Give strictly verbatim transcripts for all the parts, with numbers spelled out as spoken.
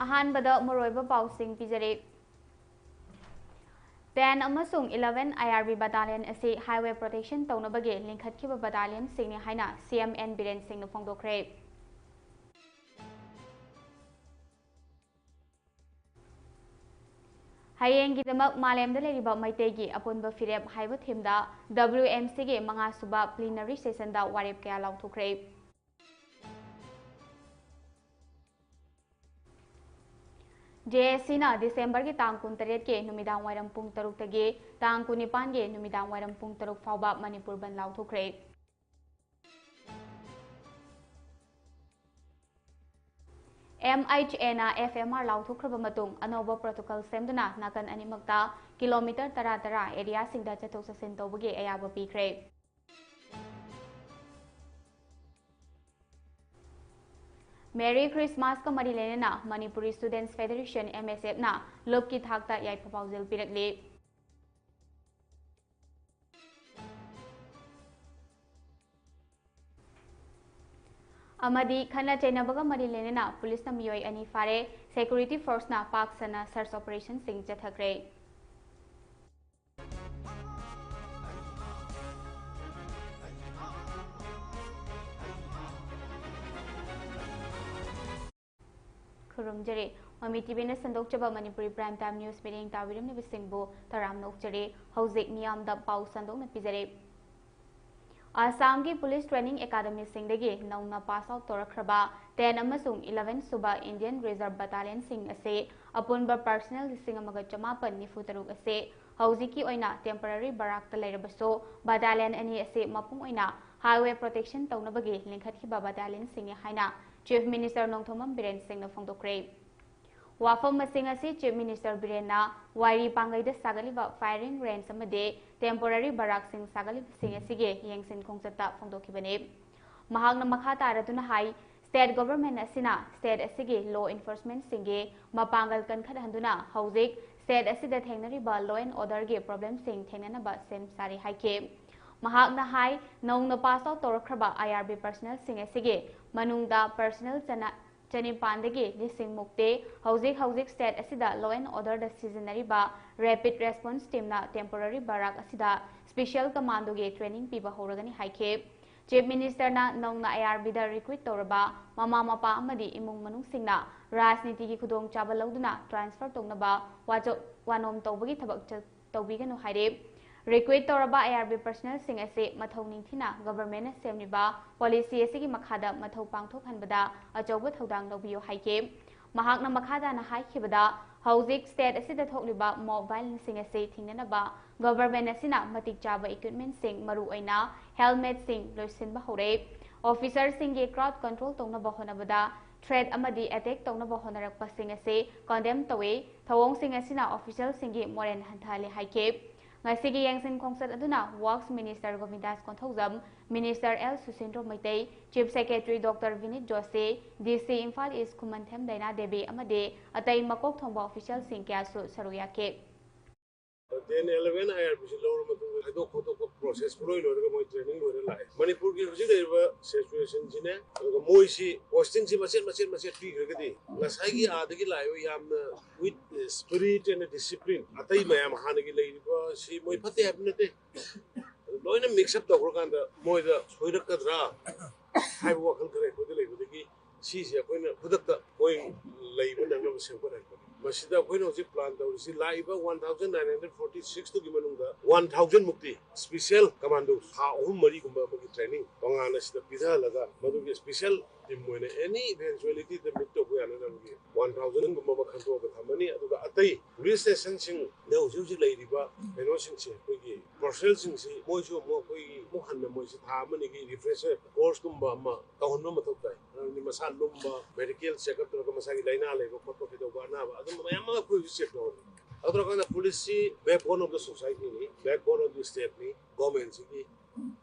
ꯑꯍꯥꯟꯕꯗ ꯃꯔꯨꯑꯣꯏꯕ ꯄꯥꯎꯁꯤꯡ ꯄꯤꯖꯔꯤ꯫ Ten ꯑꯃꯁꯨꯡ eleven I R B battalion ꯑꯁꯤ highway protection ꯇꯧꯅꯕꯒꯤ ꯂꯤꯡꯈꯠꯈꯤꯕ battalionꯁꯤꯡꯅꯤ ꯍꯥꯏꯅ C M N ꯕꯤꯔꯦꯟ ꯁꯤꯡꯅ ꯐꯣꯡꯗꯣꯛꯈ꯭ꯔꯦ꯫ ꯍꯌꯦꯡꯒꯤꯗꯃꯛ ꯃꯥꯂꯦꯝꯗ ꯂꯩꯔꯤꯕ ꯃꯩꯇꯩꯒꯤ ꯑꯄꯨꯟꯕ ꯐꯤꯔꯦꯞ ꯍꯥꯏꯕ themeꯗ W M Cꯒꯤ ꯃꯉꯥꯁꯨꯕ plenary sessionꯗ ꯋꯥꯔꯦꯞ ꯀꯌꯥ ꯂꯥꯎꯊꯣꯛꯈ꯭ꯔꯦ꯫ J A Cꯅ Decemberꯒꯤ ꯇꯥꯡ ꯀꯨꯟꯇꯔꯦꯠꯀꯤ ꯅꯨꯃꯤꯗꯥꯡ ꯋꯥꯏꯔꯝ ꯄꯨꯡ ꯇꯔꯨꯛꯇꯒꯤ ꯇꯥꯡ ꯀꯨꯟꯅꯤꯄꯥꯟꯒꯤ ꯅꯨꯃꯤꯗꯥꯡ ꯋꯥꯏꯔꯝ ꯄꯨꯡ ꯇꯔꯨꯛ ꯐꯥꯎꯕ ꯃꯅꯤꯄꯨꯔ ꯕꯟ ꯂꯥꯎꯊꯣꯛꯈ꯭ꯔꯦ꯫ M H Aꯅ F M R ꯂꯥꯎꯊꯣꯛꯈ꯭ꯔꯕ ꯃꯇꯨꯡ ꯑꯅꯧꯕ protocol ꯁꯦꯝꯗꯨꯅ ꯅꯥꯀꯟ ꯑꯅꯤꯃꯛꯇ kilometre ꯇꯔꯥ ꯇꯔꯥ areaꯁꯤꯡꯗ ꯆꯠꯊꯣꯛ ꯆꯠꯁꯤꯟ ꯇꯧꯕꯒꯤ ꯑꯌꯥꯕ ꯄꯤꯈ꯭ꯔꯦ꯫ Merry Christmasꯀ ꯃꯔꯤ ꯂꯩꯅꯅ Manipuri Students Federation, M S Fꯅ ꯂꯨꯞꯀꯤ ꯊꯥꯛꯇ ꯌꯥꯏꯐ ꯄꯥꯎꯖꯦꯜ ꯄꯤꯔꯛꯂꯤ꯫ ꯑꯃꯗꯤ ꯈꯠꯅ ꯆꯩꯅꯕꯒ ꯃꯔꯤ ꯂꯩꯅꯅ ꯄꯨꯂꯤꯁꯅ ꯃꯤꯑꯣꯏ ꯑꯅꯤ ꯐꯥꯔꯦ꯫ Security forceꯅ ꯄꯥꯛ ꯁꯟꯅ search operationꯁꯤꯡ ꯆꯠꯊꯈ꯭ꯔꯦ꯫ ꯈꯨꯔꯨꯝꯖꯔꯤ꯫ ꯃꯃꯤ ꯇꯤꯚꯤꯅ ꯁꯟꯗꯣꯛꯆꯕ ꯃꯅꯤꯄꯨꯔꯤ prime time news ꯃꯤꯠꯌꯦꯡ ꯇꯥꯕꯤꯔꯝꯂꯤꯕꯁꯤꯡꯕꯨ ꯇꯔꯥꯝꯅ ꯑꯣꯛꯆꯔꯤ꯫ ꯍꯧꯖꯤꯛ ꯃꯤꯌꯥꯝꯗ ꯄꯥꯎ ꯁꯟꯗꯣꯛꯅ ꯄꯤꯖꯔꯤ꯫ ꯑꯁꯥꯝꯒꯤ police training academyꯁꯤꯡꯗꯒꯤ ꯅꯧꯅ pass out ꯇꯧꯔꯛꯈ꯭ꯔꯕ ten ꯑꯃꯁꯨꯡ eleven ꯁꯨꯕ Indian Reserve battalionꯁꯤꯡ ꯑꯁꯤ ꯑꯄꯨꯟꯕ personnel ꯂꯤꯁꯤꯡ ꯑꯃꯒ ꯆꯃꯥꯄꯟ ꯅꯤꯐꯨ ꯇꯔꯨꯛ ꯑꯁꯤ ꯍꯧꯖꯤꯛꯀꯤ ꯑꯣꯏꯅ temporary barrackꯇ ꯂꯩꯔꯕꯁꯨ, battalion ꯑꯅꯤ ꯑꯁꯤ ꯃꯄꯨꯡ ꯑꯣꯏꯅ highway protection ꯇꯧꯅꯕꯒꯤ ꯂꯤꯡꯈꯠꯈꯤꯕ battalionꯁꯤꯡꯅꯤ ꯍꯥꯏꯅ Chief Minister ꯅꯣꯡꯊꯣꯝꯕꯝ ꯕꯤꯔꯦꯟ ꯁꯤꯡꯅ ꯐꯣꯡꯗꯣꯛꯈ꯭ꯔꯦ꯫ ꯋꯥꯐꯝ ꯃꯁꯤꯡ ꯑꯁꯤ Chief Minister ꯕꯤꯔꯦꯟꯅ ꯋꯥꯏꯔꯤ ꯄꯥꯡꯒꯩꯗ ꯁꯥꯒꯠꯂꯤꯕ firing range ꯑꯃꯗꯤ temporary barrackꯁꯤꯡ ꯁꯥꯒꯠꯂꯤꯕꯁꯤꯡ ꯑꯁꯤꯒꯤ ꯌꯦꯡꯁꯤꯟ ꯈꯣꯡꯆꯠꯇ ꯐꯣꯡꯗꯣꯛꯈꯤꯕꯅꯤ꯫ ꯃꯍꯥꯛꯅ ꯃꯈꯥ ꯇꯥꯔꯗꯨꯅ ꯍꯥꯏ, state government ꯑꯁꯤꯅ state ꯑꯁꯤꯒꯤ law enforcementꯁꯤꯡꯒꯤ ꯃꯄꯥꯡꯒꯜ ꯀꯟꯈꯠꯍꯟꯗꯨꯅ ꯍꯧꯖꯤꯛ state ꯑꯁꯤꯗ ꯊꯦꯡꯅꯔꯤꯕ law and orderꯒꯤ problemꯁꯤꯡ ꯊꯦꯡꯅꯅꯕ ꯁꯦꯝ ꯁꯥꯔꯤ ꯍꯥꯏꯈꯤ꯫ ꯃꯍꯥꯛꯅ ꯍꯥꯏ, ꯅꯧꯅ pass out ꯇꯧꯔꯛꯈ꯭ꯔꯕ I R B personnelꯁꯤꯡ ꯑꯁꯤꯒꯤ ꯃꯅꯨꯡꯗ personnel ꯆꯅꯥ-, ꯆꯅꯤꯄꯥꯟꯗꯒꯤ ꯂꯤꯁꯤꯡ ꯃꯨꯛꯇꯤ ꯍꯧꯖꯤꯛ ꯍꯧꯖꯤꯛ state ꯑꯁꯤꯗ law and orderꯗ ꯁꯤꯖꯤꯟꯅꯔꯤꯕ Rapid Response Teamꯅ temporary barrack ꯑꯁꯤꯗ special commandoꯒꯤ training ꯄꯤꯕ ꯍꯧꯔꯒꯅꯤ ꯍꯥꯏꯈꯤ꯫ Chief Ministerꯅ ꯅꯧꯅ IRBꯗ recruit ꯇꯧꯔꯕ ꯃꯃꯥ ꯃꯄꯥ ꯑꯃꯗꯤ ꯏꯃꯨꯡ ꯃꯅꯨꯡꯁꯤꯡꯅ ꯔꯥꯖꯅꯤꯇꯤꯒꯤ ꯈꯨꯗꯣꯡꯆꯥꯕ ꯂꯧꯗꯨꯅ transfer ꯇꯧꯅꯕ ꯋꯥꯆꯣꯞ ꯋꯥꯅꯣꯝ ꯇꯧꯕꯒꯤ ꯊꯕꯛ ꯆꯠ-, ꯇꯧꯕꯤꯒꯅꯨ ꯍꯥꯏꯔꯦ꯫ Recruit ꯇꯧꯔꯕ IRB personnelꯁꯤꯡ ꯑꯁꯤ ꯃꯊꯧ ꯅꯤꯡꯊꯤꯅ governmentꯅ ꯁꯦꯝꯂꯤꯕ policy ꯑꯁꯤꯒꯤ ꯃꯈꯥꯗ ꯃꯊꯧ ꯄꯥꯡꯊꯣꯛꯍꯟꯕꯗ ꯑꯆꯧꯕ ꯊꯧꯗꯥꯡ ꯂꯧꯕꯤꯌꯨ ꯍꯥꯏꯈꯤ꯫ ꯃꯍꯥꯛꯅ ꯃꯈꯥ ꯇꯥꯅ ꯍꯥꯏꯈꯤꯕꯗ, ꯍꯧꯖꯤꯛ state ꯑꯁꯤꯗ ꯊꯣꯛꯂꯤꯕ mob violenceꯁꯤꯡ ꯑꯁꯤ ꯊꯤꯡꯅꯅꯕ government ꯑꯁꯤꯅ ꯃꯇꯤꯛ ꯆꯥꯕ equipmentꯁꯤꯡ, ꯃꯔꯨꯑꯣꯏꯅ helmetꯁꯤꯡ ꯂꯣꯏꯁꯤꯟꯕ ꯍꯧꯔꯦ꯫ Officerꯁꯤꯡꯒꯤ crowd control ꯇꯧꯅꯕ ꯍꯣꯠꯅꯕꯗ threat ꯑꯃꯗꯤ attack ꯇꯧꯅꯕ ꯍꯣꯠꯅꯔꯛꯄꯁꯤꯡ ꯑꯁꯤ condemn ꯇꯧꯏ꯫ ꯊꯧꯑꯣꯡꯁꯤꯡ ꯑꯁꯤꯅ officialꯁꯤꯡꯒꯤ morale ꯍꯟꯊꯍꯜꯂꯤ ꯍꯥꯏꯈꯤ꯫ ꯉꯁꯤꯒꯤ ꯌꯦꯡꯁꯤꯟ ꯈꯣꯡꯆꯠ ꯑꯗꯨꯅ Works Minister Govindas Konthoujam, Minister L Susindro Meitei, Chief Secretary Doctor Vineet Joshi, DC Imphal east Khumanthem Diana Devi ꯑꯃꯗꯤ ꯑꯇꯩ ꯃꯀꯣꯛ ꯊꯣꯡꯕ officialꯁꯤꯡ ꯀꯌꯥꯁꯨ ꯁꯔꯨꯛ ꯌꯥꯈꯤ꯫ ten eleven IRBꯁꯤ ꯂꯧꯔ ꯃꯇꯨꯡꯗ ꯈꯥꯏꯗꯣꯛ ꯈꯣꯠꯇꯣꯛꯄ process ꯄꯨꯂꯣꯏ ꯂꯣꯏꯔꯒ ꯃꯣꯏ training ꯂꯣꯏꯔ ꯂꯥꯛꯑꯦ꯫ ꯃꯅꯤꯄꯨꯔꯒꯤ ꯍꯧꯖꯤꯛ ꯂꯩꯔꯤꯕ situationꯁꯤꯅꯦ, ꯑꯗꯨꯒ ꯃꯣꯏꯁꯤ postingꯁꯤ ꯃꯆꯦꯠ ꯃꯆꯦꯠ ꯃꯆꯦꯠ ꯄꯤꯈ꯭ꯔꯒꯗꯤ ꯉꯁꯥꯏꯒꯤ ꯑꯥꯗꯒꯤ ꯂꯥꯛꯏꯕ ꯌꯥꯝꯅ with spirit and discipline ꯑꯇꯩ ꯃꯌꯥꯝ ꯍꯥꯟꯅꯒꯤ ꯂꯩꯔꯤꯕ ꯁꯤ ꯃꯣꯏ ꯐꯠꯇꯦ ꯍꯥꯏꯕ ꯅꯠꯇꯦ, ꯑꯗꯨ ꯂꯣꯏꯅ mix up ꯇꯧꯈ꯭ꯔꯀꯥꯟꯗ ꯃꯣꯏꯗ ꯁꯣꯏꯔꯛꯀꯗ꯭ꯔꯥ ꯍꯥꯏꯕ ꯋꯥꯈꯜ ꯈꯔ ꯑꯩꯈꯣꯏꯗ ꯂꯩꯕꯗꯒꯤ ꯁꯤꯁꯦ ꯑꯩꯈꯣꯏꯅ ꯈꯨꯗꯛꯇ ꯃꯣꯏ ꯂꯩꯕ ꯅꯪꯅꯕ ꯁꯦꯝꯒꯠꯍꯟꯕꯅꯤ꯫ ꯃꯁꯤꯗ ꯑꯩꯈꯣꯏꯅ ꯍꯧꯖꯤꯛ plan ꯇꯧꯔꯤꯁꯤ ꯂꯥꯛꯏꯕ one thousand nine hundred forty six ꯇꯨꯒꯤ ꯃꯅꯨꯡꯗ one thousand ꯃꯨꯛꯇꯤ special commando ꯊꯥ ꯑꯍꯨꯝ ꯃꯔꯤꯒꯨꯝꯕ ꯑꯃꯒꯤ training ꯇꯣꯉꯥꯟꯅ ꯁꯤꯗ ꯄꯤꯊꯍꯜꯂꯒ ꯃꯗꯨꯒꯤ special team ꯑꯣꯏꯅ any eventualityꯗ meet ꯇꯧꯕ ꯌꯥꯅꯅꯕꯒꯤ one thousand ꯒꯨꯝꯕ ꯑꯃ ꯈꯟꯗꯣꯛꯑꯒ ꯊꯝꯃꯅꯤ꯫ ꯑꯗꯨꯒ ꯑꯇꯩ police stationꯁꯤꯡꯗ ꯍꯧꯖꯤꯛ ꯍꯧꯖꯤꯛ ꯂꯩꯔꯤꯕ ꯀꯩꯅꯣꯁꯤꯡꯁꯦ, ꯑꯩꯈꯣꯏꯒꯤ personnelꯁꯤꯡꯁꯤ ꯃꯣꯏꯁꯨ ꯑꯃꯨꯛ ꯑꯩꯈꯣꯏꯒꯤ ꯑꯃꯨꯛ ꯍꯟꯅ ꯃꯣꯏꯁꯤ ꯊꯥ ꯑꯃꯅꯤꯒꯤ refresher courseꯀꯨꯝꯕ ꯑꯃ ꯇꯧꯍꯟꯕ ꯃꯊꯧ ꯇꯥꯏ꯫ ꯃꯔꯝꯗꯤ ꯃꯁꯥ ꯂꯨꯝꯕ, medical checkup ꯇꯧꯔꯒ ꯃꯁꯥꯒꯤ ꯂꯥꯏꯅꯥ ꯂꯩꯕ ꯈꯣꯠꯄ ꯀꯩꯗꯧꯕ ꯑꯅꯥꯕ ꯑꯗꯨꯝꯕ ꯃꯌꯥꯝ ꯑꯃ ꯑꯩꯈꯣꯏ ꯍꯧꯖꯤꯛ check ꯇꯧꯍꯜꯂꯤ꯫ ꯑꯗꯨ ꯇꯧꯔꯀꯥꯟꯗ policeꯁꯤ backbone of the societyꯅꯤ, backbone of the stateꯅꯤ, governmentꯁꯤꯒꯤ꯫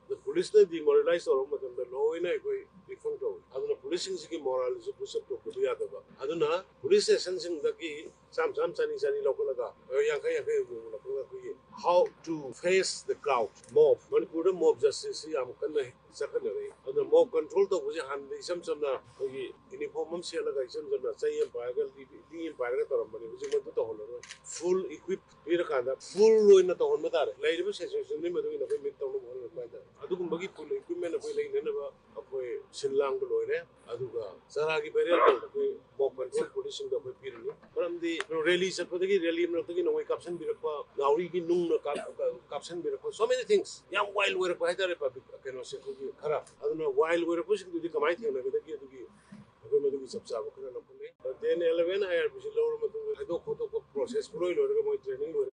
ꯑꯗꯨ policeꯅ demoralize ꯇꯧꯔꯛꯄ ꯃꯇꯝꯗ ꯂꯣꯏꯅ ꯑꯩꯈꯣꯏ ꯔꯤꯐꯣꯔꯝ ꯇꯧꯏ꯫ ꯑꯗꯨꯅ policeꯁꯤꯡꯁꯤꯒꯤ moraleꯁꯨ push up ꯇꯧꯗꯕ ꯌꯥꯗꯕ꯫ ꯑꯗꯨꯅ police stationꯁꯤꯡꯗꯒꯤ ꯆꯥꯝ ꯆꯥꯝ ꯆꯅꯤ ꯆꯅꯤ ꯂꯧꯈꯠꯂꯒ ꯌꯥꯡꯈꯩ ꯌꯥꯡꯈꯩ ꯑꯃꯃꯝ ꯂꯧꯈꯠꯂꯒ ꯑꯩꯈꯣꯏꯒꯤ how to face the crowd, mob꯫ ꯃꯅꯤꯄꯨꯔꯗ mob justiceꯁꯤ ꯌꯥꯝ ꯀꯟꯅ ꯆꯠꯈꯠꯅꯔꯛꯏ꯫ ꯑꯗꯨꯅ mob control ꯇꯧꯕꯁꯦ ꯍꯥꯟꯅꯗꯤ ꯏꯆꯝ ꯆꯝꯅ ꯑꯩꯈꯣꯏꯒꯤ ꯌꯨꯅꯤꯐꯣꯔꯝ ꯑꯃ ꯁꯦꯠꯂꯒ ꯏꯆꯝ ꯆꯝꯅ ꯆꯩ ꯑꯃ ꯄꯥꯏꯔꯒ ꯂꯤ ꯑꯃ ꯄꯥꯏꯔꯒ ꯇꯧꯔꯝꯕꯅꯤ꯫ ꯍꯧꯖꯤꯛ ꯃꯗꯨ ꯇꯧꯍꯜꯂꯔꯣꯏ꯫ ꯐꯨꯜ ꯏꯀ꯭ꯋꯤꯞ ꯄꯤꯔꯀꯥꯟꯗ ꯐꯨꯜ ꯑꯣꯏꯅ ꯇꯧꯍꯟꯕ ꯇꯥꯔꯦ꯫ ꯂꯩꯔꯤꯕ ꯁꯤꯆꯨꯋꯦꯁꯟꯗꯨꯒꯤ ꯃꯇꯨꯡ ꯏꯟꯅ ꯑꯩꯈꯣꯏ ꯃꯤꯠ ꯇꯧꯅꯕ ꯍꯣꯠꯅꯔꯛꯄ ꯍꯥꯏꯇꯥꯔꯦ꯫ ꯑꯗꯨꯒꯨꯝꯕꯒꯤ ꯐꯨꯜ ꯏꯀ꯭ꯋꯤꯞꯃꯦꯟ ꯑꯩꯈꯣꯏ ꯂꯩꯅꯅꯕ ꯑꯩꯈꯣꯏ ꯁꯤꯜ ꯂꯥꯡꯕ ꯂꯣꯏꯔꯦ꯫ ꯑꯗꯨꯒ ꯆꯔꯥꯒꯤ ꯕꯦꯔꯤꯌꯔ ꯇꯧꯕ ꯑꯩꯈꯣꯏ ꯃꯣꯛ ꯀꯟꯇ꯭ꯔꯣꯜ ꯄꯨꯂꯤꯁꯁꯤꯡꯗ ꯑꯩꯈꯣꯏ ꯄꯤꯔꯅꯤ꯫ ꯃꯔꯝꯗꯤ ꯔꯦꯂꯤ ꯆꯠꯄꯗꯒꯤ ꯔꯦꯂꯤ ꯃꯔꯛꯇꯒꯤ ꯅꯣꯡꯃꯩ ꯀꯥꯞꯁꯤꯟꯕꯤꯔꯛꯄ, ꯅꯥꯎꯔꯤꯒꯤ ꯅꯨꯡꯅ ꯀꯥꯞ-, ꯀꯥꯞꯁꯤꯟꯕꯤꯔꯛꯄ, so many things, ꯌꯥꯝ ꯋꯥꯏꯜ ꯑꯣꯏꯔꯛꯄ ꯍꯥꯏꯇꯥꯔꯦ ꯄꯕ꯭ꯂꯤꯛ ꯀꯩꯅꯣꯁꯦ ꯑꯩꯈꯣꯏꯒꯤ ꯈꯔ꯫ ꯑꯗꯨꯅ ꯋꯥꯏꯜ ꯑꯣꯏꯔꯛꯄꯁꯤꯡꯗꯨꯗꯤ ꯀꯃꯥꯏꯅ ꯊꯦꯡꯅꯒꯗꯒꯦ? ꯑꯗꯨꯒꯤ ꯑꯩꯈꯣꯏ ꯃꯗꯨꯒꯤ ꯆꯞ ꯆꯥꯕ ꯈꯔ ꯂꯧꯈꯠꯂꯦ꯫ ꯇꯦꯟ ꯑꯦꯂꯚꯦꯟ ꯑꯥꯏ ꯑꯥꯔ ꯄꯤꯁꯤ ꯂꯧꯔ ꯃꯇꯨꯡꯗ ꯊꯥꯗꯣꯛ ꯈꯣꯠꯇꯣꯛꯄ ꯄ꯭ꯔꯣꯁꯦꯁ ꯄꯨꯡꯂꯣꯏ ꯂꯣꯏꯔꯒ ꯃꯣꯏ ꯇ꯭ꯔꯦꯅꯤꯡ ꯂꯣꯏꯔꯦ꯫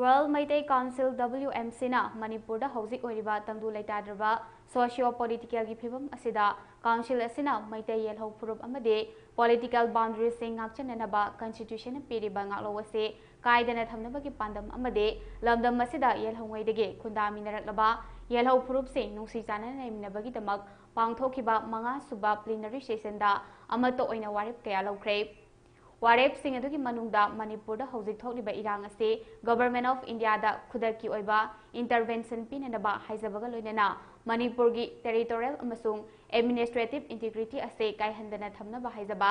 World Meitei Council, W M Cꯅ ꯃꯅꯤꯄꯨꯔꯗ ꯍꯧꯖꯤꯛ ꯑꯣꯏꯔꯤꯕ ꯇꯪꯗꯨ ꯂꯩꯇꯥꯗ꯭ꯔꯕ ꯁꯣꯁꯤꯌꯣ ꯄꯣꯂꯤꯇꯤꯀꯦꯜꯒꯤ ꯐꯤꯕꯝ ꯑꯁꯤꯗ ꯀꯥꯎꯟꯁꯤꯜ ꯑꯁꯤꯅ ꯃꯩꯇꯩ ꯌꯦꯜꯍꯧ ꯐꯨꯔꯨꯞ ꯑꯃꯗꯤ ꯄꯣꯂꯤꯇꯤꯀꯦꯜ ꯕꯥꯎꯟꯗꯔꯤꯁꯤꯡ ꯉꯥꯛꯆꯅꯅꯕ ꯀꯟꯁꯇꯤꯇ꯭ꯌꯨꯁꯟꯅ ꯄꯤꯔꯤꯕ ꯉꯥꯛꯂꯧ ꯑꯁꯤ ꯀꯥꯏꯗꯅ ꯊꯝꯅꯕꯒꯤ ꯄꯥꯟꯗꯝ ꯑꯃꯗꯤ ꯂꯝꯗꯝ ꯑꯁꯤꯗ ꯌꯦꯜꯍꯧꯉꯩꯗꯒꯤ ꯈꯨꯟꯗꯥꯃꯤꯟꯅꯔꯛꯂꯕ ꯌꯦꯜꯍꯧ ꯐꯨꯔꯨꯞꯁꯤꯡ ꯅꯨꯡꯁꯤ ꯆꯥꯟꯅꯅ ꯂꯩꯃꯤꯟꯅꯕꯒꯤꯗꯃꯛ ꯄꯥꯡꯊꯣꯛꯈꯤꯕ ꯃꯉꯥ ꯁꯨꯕ ꯄ꯭ꯂꯤꯅꯔꯤ ꯁꯦꯁꯟꯗ ꯑꯃꯠꯇ ꯑꯣꯏꯅ ꯋꯥꯔꯦꯞ ꯀꯌꯥ ꯂꯧꯈ꯭ꯔꯦ꯫ ꯋꯥꯔꯦꯞꯁꯤꯡ ꯑꯗꯨꯒꯤ ꯃꯅꯨꯡꯗ ꯃꯅꯤꯄꯨꯔꯗ ꯍꯧꯖꯤꯛ ꯊꯣꯛꯂꯤꯕ ꯏꯔꯥꯡ ꯑꯁꯤ ꯒꯣꯚꯔꯟꯃꯦꯟꯠ ꯑꯣꯐ ꯏꯟꯗꯤꯌꯥꯗ ꯈꯨꯗꯛꯀꯤ ꯑꯣꯏꯕ ꯏꯟꯇꯔꯚꯦꯟꯁꯟ ꯄꯤꯅꯅꯕ ꯍꯥꯏꯖꯕꯒ ꯂꯣꯏꯅꯅ ꯃꯅꯤꯄꯨꯔꯒꯤ ꯇꯦꯔꯤꯇꯣꯔꯤꯌꯦꯜ ꯑꯃꯁꯨꯡ ꯑꯦꯗꯃꯤꯅꯤꯁꯇ꯭ꯔꯦꯇꯤꯚ ꯏꯟꯇꯤꯒ꯭ꯔꯤꯇꯤ ꯑꯁꯤ ꯀꯥꯏꯍꯟꯗꯅ ꯊꯝꯅꯕ ꯍꯥꯏꯖꯕ,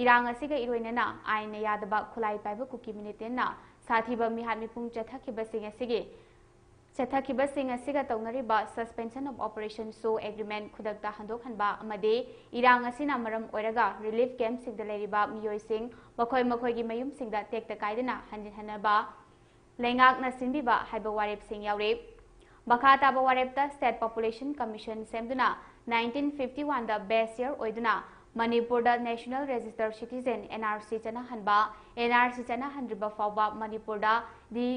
ꯏꯔꯥꯡ ꯑꯁꯤꯒ ꯏꯔꯣꯏꯅꯅ ꯑꯥꯏꯟꯅ ꯌꯥꯗꯕ ꯈꯨꯠꯂꯥꯏ ꯄꯥꯏꯕ ꯀꯨꯀꯤ ꯃꯤꯂꯤꯇꯦꯟꯠꯅ ꯁꯥꯊꯤꯕ ꯃꯤꯍꯥꯠ ꯃꯤꯄꯨꯡ ꯆꯠꯊꯈꯤꯕꯁꯤꯡ ꯑꯁꯤꯒꯤ ꯆꯠꯊꯈꯤꯕꯁꯤꯡ ꯑꯁꯤꯒ ꯇꯧꯅꯔꯤꯕ Suspension of Operation ꯁꯨ ꯑꯦꯒ꯭ꯔꯤꯃꯦꯟꯠ ꯈꯨꯗꯛꯇ ꯍꯟꯗꯣꯛꯍꯟꯕ ꯑꯃꯗꯤ ꯏꯔꯥꯡ ꯑꯁꯤꯅ ꯃꯔꯝ ꯑꯣꯏꯔꯒ ꯔꯤꯂꯤꯐ ꯀꯦꯝꯞꯁꯤꯡꯗ ꯂꯩꯔꯤꯕ ꯃꯤꯑꯣꯏꯁꯤꯡ ꯃꯈꯣꯏ ꯃꯈꯣꯏꯒꯤ ꯃꯌꯨꯝꯁꯤꯡꯗ ꯇꯦꯛꯇ ꯀꯥꯏꯗꯅ ꯍꯟꯖꯤꯟꯍꯟꯅꯕ ꯂꯩꯉꯥꯛꯅ ꯁꯤꯟꯕꯤꯕ ꯍꯥꯏꯕ ꯋꯥꯔꯦꯞꯁꯤꯡ ꯌꯥꯎꯔꯤ꯫ ꯃꯈꯥ ꯇꯥꯕ ꯋꯥꯔꯦꯞꯇ State Population Commission ꯁꯦꯝꯗꯨꯅ nineteen fifty one ꯗ base year ꯑꯣꯏꯗꯨꯅ ꯃꯅꯤꯄꯨꯔꯗ National Registered Citizen, N R C, ꯆꯠꯅꯍꯟꯕ, N R C ꯆꯠꯅꯍꯟꯗ꯭ꯔꯤꯕ ꯐꯥꯎꯕ ꯃꯅꯤꯄꯨꯔꯗ ꯗꯤ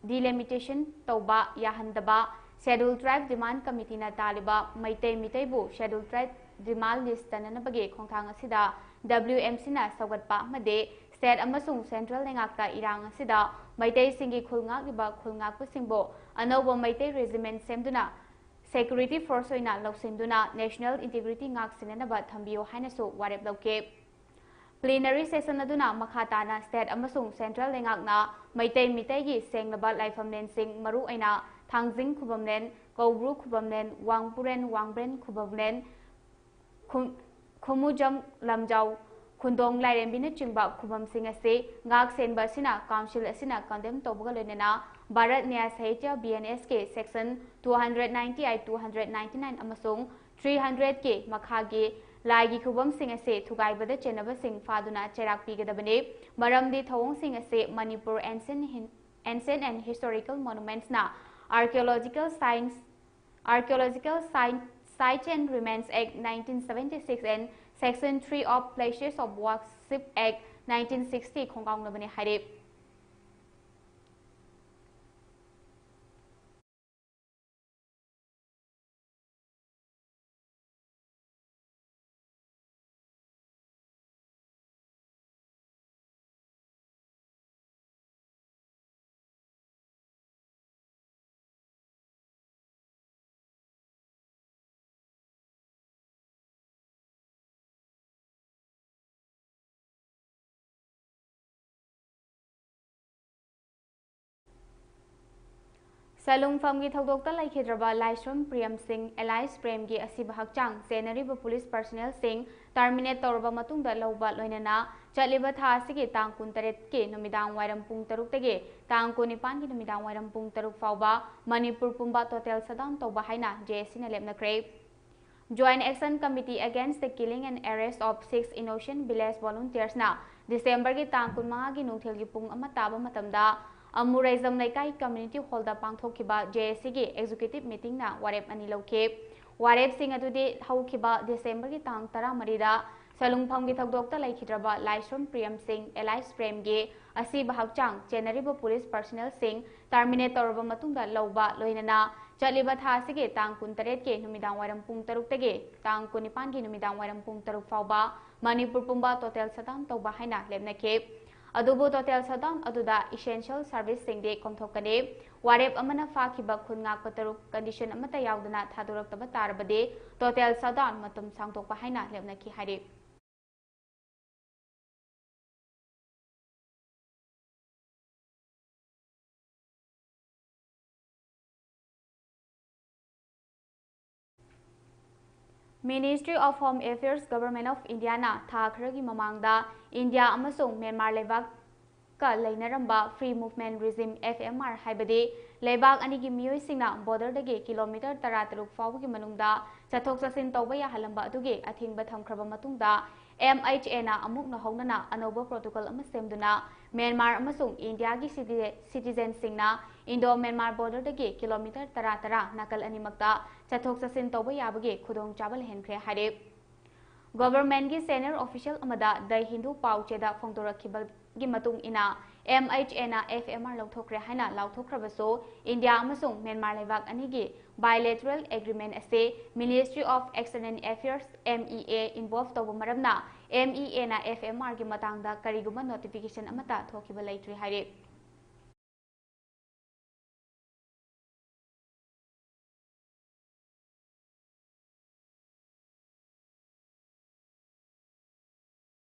delimitation ꯇꯧꯕ ꯌꯥꯍꯟꯗꯕ, Scheduled Tribe Demand Committeeꯅ ꯇꯥꯜꯂꯤꯕ Meitei ꯃꯤꯇꯩꯕꯨ Scheduled Tribe Demand List ꯆꯟꯅꯅꯕꯒꯤ ꯈꯣꯡꯊꯥꯡ ꯑꯁꯤꯗ W M Cꯅ ꯁꯧꯒꯠꯄ ꯑꯃꯗꯤ state ꯑꯃꯁꯨꯡ central ꯂꯩꯉꯥꯛꯇ ꯏꯔꯥꯡ ꯑꯁꯤꯗ ꯃꯩꯇꯩꯁꯤꯡꯒꯤ ꯈꯨꯜ ꯉꯥꯛꯂꯤꯕ ꯈꯨꯜ ꯉꯥꯛꯄꯁꯤꯡꯕꯨ ꯑꯅꯧꯕ ꯃꯩꯇꯩ regiment ꯁꯦꯝꯗꯨꯅ security force ꯑꯣꯏꯅ ꯂꯧꯁꯤꯟꯗꯨꯅ national integrity ꯉꯥꯛ ꯁꯦꯟꯅꯅꯕ ꯊꯝꯕꯤꯌꯨ ꯍꯥꯏꯅꯁꯨ ꯋꯥꯔꯦꯞ ꯂꯧꯈꯤ꯫ Plenary session ꯑꯗꯨꯅ ꯃꯈꯥ ꯇꯥꯅ state ꯑꯃꯁꯨꯡ central ꯂꯩꯉꯥꯛꯅ ꯃꯩꯇꯩ ꯃꯤꯇꯩꯒꯤ ꯁꯦꯡꯂꯕ ꯂꯥꯏꯐꯝꯂꯦꯟꯁꯤꯡ, ꯃꯔꯨꯑꯣꯏꯅ ꯊꯥꯡꯖꯤꯡ ꯈꯨꯕꯝꯂꯦꯟ, ꯀꯧꯕ꯭ꯔꯨ ꯈꯨꯕꯝꯂꯦꯟ, ꯋꯥꯡꯄꯨꯔꯦꯟ, ꯋꯥꯡꯕ꯭ꯔꯦꯟ ꯈꯨꯕꯝꯂꯦꯟ, ꯈꯨꯝ-, ꯈꯨꯃꯨꯖꯝ, ꯂꯝꯖꯥꯎ, ꯈꯨꯟꯗꯣꯡ ꯂꯥꯏꯔꯦꯝꯕꯤꯅꯆꯤꯡꯕ ꯈꯨꯕꯝꯁꯤꯡ ꯑꯁꯤ ꯉꯥꯛ ꯁꯦꯟꯕ ꯑꯁꯤꯅ ꯀꯥꯎꯟꯁꯤꯜ ꯑꯁꯤꯅ ꯀꯟꯗꯦꯝ ꯇꯧꯕꯒ ꯂꯣꯏꯅꯅ ꯚꯥꯔꯠ ꯅ꯭ꯌꯥꯌ ꯁꯥꯍꯤꯇ꯭ꯌ, B N S ꯀꯤ section two hundred ninety eight, two hundred ninety nine ꯑꯃꯁꯨꯡ three hundred ꯀꯤ ꯃꯈꯥꯒꯤ ꯂꯥꯏꯒꯤ ꯈꯨꯕꯝꯁꯤꯡ ꯑꯁꯤ ꯊꯨꯒꯥꯏꯕꯗ ꯆꯦꯟꯅꯕꯁꯤꯡ ꯐꯥꯗꯨꯅ ꯆꯩꯔꯥꯛ ꯄꯤꯒꯗꯕꯅꯤ꯫ ꯃꯔꯝꯗꯤ ꯊꯧꯑꯣꯡꯁꯤꯡ ꯑꯁꯤ Manipur Ancient Hin-, Ancient and Historical Monuments ꯅ Archaeological Science, Archaeological Science, Sites and Remains Act nineteen seventy-six and Section three of Places of Worship Act nineteen sixty ꯈꯣꯡꯒꯥꯎꯅꯕꯅꯤ ꯍꯥꯏꯔꯤ꯫ ꯁꯦꯜ ꯂꯨꯡꯐꯝꯒꯤ ꯊꯧꯗꯣꯛꯇ ꯂꯩꯈꯤꯗ꯭ꯔꯕ ꯂꯥꯏꯁ꯭ꯔꯝ ꯄ꯭ꯔꯦꯝ ꯁꯤꯡ alias ꯄ꯭ꯔꯦꯝꯒꯤ ꯑꯁꯤꯕ ꯍꯛꯆꯥꯡ ꯆꯦꯟꯅꯔꯤꯕ ꯄꯨꯂꯤꯁ ꯄꯔꯁꯅꯦꯜꯁꯤꯡ terminate ꯇꯧꯔꯕ ꯃꯇꯨꯡꯗ ꯂꯧꯕ ꯂꯣꯏꯅꯅ ꯆꯠꯂꯤꯕ ꯊꯥ ꯑꯁꯤꯒꯤ ꯇꯥꯡ ꯀꯨꯟꯇꯔꯦꯠꯀꯤ ꯅꯨꯃꯤꯗꯥꯡ ꯋꯥꯏꯔꯝ ꯄꯨꯡ ꯇꯔꯨꯛꯇꯒꯤ ꯇꯥꯡ ꯀꯨꯟꯅꯤꯄꯥꯟꯒꯤ ꯅꯨꯃꯤꯗꯥꯡ ꯋꯥꯏꯔꯝ ꯄꯨꯡ ꯇꯔꯨꯛ ꯐꯥꯎꯕ ꯃꯅꯤꯄꯨꯔ ꯄꯨꯝꯕ total shutdown ꯇꯧꯕ ꯍꯥꯏꯅ J A C ꯅ ꯂꯦꯞꯅꯈ꯭ꯔꯦ꯫ Joint Action Committee Against the Killing and Arrest of Six Innocent Village Volunteers ꯅ ꯗꯤꯁꯦꯝꯕꯔꯒꯤ ꯇꯥꯡ ꯀꯨꯟꯃꯉꯥꯒꯤ ꯅꯨꯡꯊꯤꯜꯒꯤ ꯄꯨꯡ ꯑꯃ ꯇꯥꯕ ꯃꯇꯝꯗ ꯑꯃꯨꯔꯩꯖꯝ ꯂꯩꯀꯥꯏ community hall ꯗ ꯄꯥꯡꯊꯣꯛꯈꯤꯕ J A C ꯒꯤ executive meeting ꯅ ꯋꯥꯔꯦꯞ ꯑꯅꯤ ꯂꯧꯈꯤ꯫ ꯋꯥꯔꯦꯞꯁꯤꯡ ꯑꯗꯨꯗꯤ ꯍꯧꯈꯤꯕ ꯗꯤꯁꯦꯝꯕꯔꯒꯤ ꯇꯥꯡ ꯇꯔꯥꯃꯔꯤꯗ ꯁꯦꯜ ꯂꯨꯡꯐꯝꯒꯤ ꯊꯧꯗꯣꯛꯇ ꯂꯩꯈꯤꯗ꯭ꯔꯕ ꯂꯥꯏꯁ꯭ꯔꯝ ꯄ꯭ꯔꯦꯝ ꯁꯤꯡ alias ꯄ꯭ꯔꯦꯝꯒꯤ ꯑꯁꯤꯕ ꯍꯛꯆꯥꯡ ꯆꯦꯟꯅꯔꯤꯕ ꯄꯨꯂꯤꯁ ꯄꯔꯁꯅꯦꯜꯁꯤꯡ terminate ꯇꯧꯔꯕ ꯃꯇꯨꯡꯗ ꯂꯧꯕ ꯂꯣꯏꯅꯅ ꯆꯠꯂꯤꯕ ꯊꯥ ꯑꯁꯤꯒꯤ ꯇꯥꯡ ꯀꯨꯟꯇꯔꯦꯠꯀꯤ ꯅꯨꯃꯤꯗꯥꯡ ꯋꯥꯏꯔꯝ ꯄꯨꯡ ꯇꯔꯨꯛꯇꯒꯤ ꯇꯥꯡ ꯀꯨꯟꯅꯤꯄꯥꯟꯒꯤ ꯅꯨꯃꯤꯗꯥꯡ ꯋꯥꯏꯔꯝ ꯄꯨꯡ ꯇꯔꯨꯛ ꯐꯥꯎꯕ ꯃꯅꯤꯄꯨꯔ ꯄꯨꯝꯕ total shutdown ꯇꯧꯕ ꯍꯥꯏꯅ ꯂꯦꯞꯅꯈꯤ꯫ ꯑꯗꯨꯕꯨ total shutdown ꯑꯗꯨꯗ essential service ꯁꯤꯡꯗꯤ ꯀꯣꯝꯊꯣꯛꯀꯅꯤ꯫ ꯋꯥꯔꯦꯞ ꯑꯃꯅ ꯐꯥꯈꯤꯕ ꯈꯨꯟ ꯉꯥꯛꯄ ꯇꯔꯨꯛ condition ꯑꯃꯠꯇ ꯌꯥꯎꯗꯅ ꯊꯥꯗꯣꯔꯛꯇꯕ ꯇꯥꯔꯕꯗꯤ total shutdown ꯃꯇꯝ ꯁꯥꯡꯗꯣꯛꯄ ꯍꯥꯏꯅ ꯂꯦꯞꯅꯈꯤ ꯍꯥꯏꯔꯤ꯫ Ministry of Home Affairs, Government of Indiaꯅ ꯊꯥ ꯈꯔꯒꯤ ꯃꯃꯥꯡꯗ ꯏꯟꯗꯤꯌꯥ ꯑꯃꯁꯨꯡ Myanmar ꯂꯩꯕꯥꯛꯀ ꯂꯩꯅꯔꯝꯕ Free Movement Regime, F M R, ꯍꯥꯏꯕꯗꯤ ꯂꯩꯕꯥꯛ ꯑꯅꯤꯒꯤ ꯃꯤꯑꯣꯏꯁꯤꯡꯅ ꯕꯣꯔꯗꯔꯗꯒꯤ ꯀꯤꯂꯣꯃꯤꯇꯔ ꯇꯔꯥꯇꯔꯨꯛ ꯐꯥꯎꯕꯒꯤ ꯃꯅꯨꯡꯗ ꯆꯠꯊꯣꯛ ꯆꯠꯁꯤꯟ ꯇꯧꯕ ꯌꯥꯍꯜꯂꯝꯕ ꯑꯗꯨꯒꯤ ꯑꯊꯤꯡꯕ ꯊꯝꯈ꯭ꯔꯕ ꯃꯇꯨꯡꯗ, M H A ꯅ ꯑꯃꯨꯛ ꯍꯧꯅꯅ ꯑꯅꯧꯕ protocol ꯑꯃ ꯁꯦꯝꯗꯨꯅ ꯃ꯭ꯌꯥꯟꯃꯥꯔ ꯑꯃꯁꯨꯡ ꯏꯟꯗꯤꯌꯥꯒꯤ citizenꯁꯤꯡꯅ ꯏꯟꯗꯣ ꯃ꯭ꯌꯥꯟꯃꯥꯔ ꯕꯣꯔꯗꯔꯗꯒꯤ ꯀꯤꯂꯣꯃꯤꯇꯔ ꯇꯔꯥ ꯇꯔꯥ ꯅꯥꯀꯜ ꯑꯅꯤꯃꯛꯇ ꯆꯠꯊꯣꯛ ꯆꯠꯁꯤꯟ ꯇꯧꯕ ꯌꯥꯕꯒꯤ ꯈꯨꯗꯣꯡꯆꯥꯕ ꯂꯩꯍꯟꯈ꯭ꯔꯦ ꯍꯥꯏꯔꯦ꯫ Governmentꯀꯤ senior official ꯑꯃꯗ The Hindu ꯄꯥꯎ ꯆꯦꯗ ꯐꯣꯡꯗꯣꯔꯛꯈꯤꯕꯒꯤ ꯃꯇꯨꯡ ꯏꯟꯅ, M H A ꯅ F M R ꯂꯧꯊꯣꯛꯈ꯭ꯔꯦ ꯍꯥꯏꯅ ꯂꯥꯎꯊꯣꯛꯈ꯭ꯔꯕꯁꯨ, ꯏꯟꯗꯤꯌꯥ ꯑꯃꯁꯨꯡ ꯃ꯭ꯌꯥꯟꯃꯥꯔ ꯂꯩꯕꯥꯛ ꯑꯅꯤꯒꯤ bilateral agreement ꯑꯁꯤ Ministry of External Affairs, M E A, involve ꯇꯧꯕ ꯃꯔꯝꯅ, M E A ꯅ F M R ꯒꯤ ꯃꯇꯥꯡꯗ ꯀꯔꯤꯒꯨꯝꯕ notification ꯑꯃꯠꯇ ꯊꯣꯛꯈꯤꯕ ꯂꯩꯇ꯭ꯔꯤ ꯍꯥꯏꯔꯤ꯫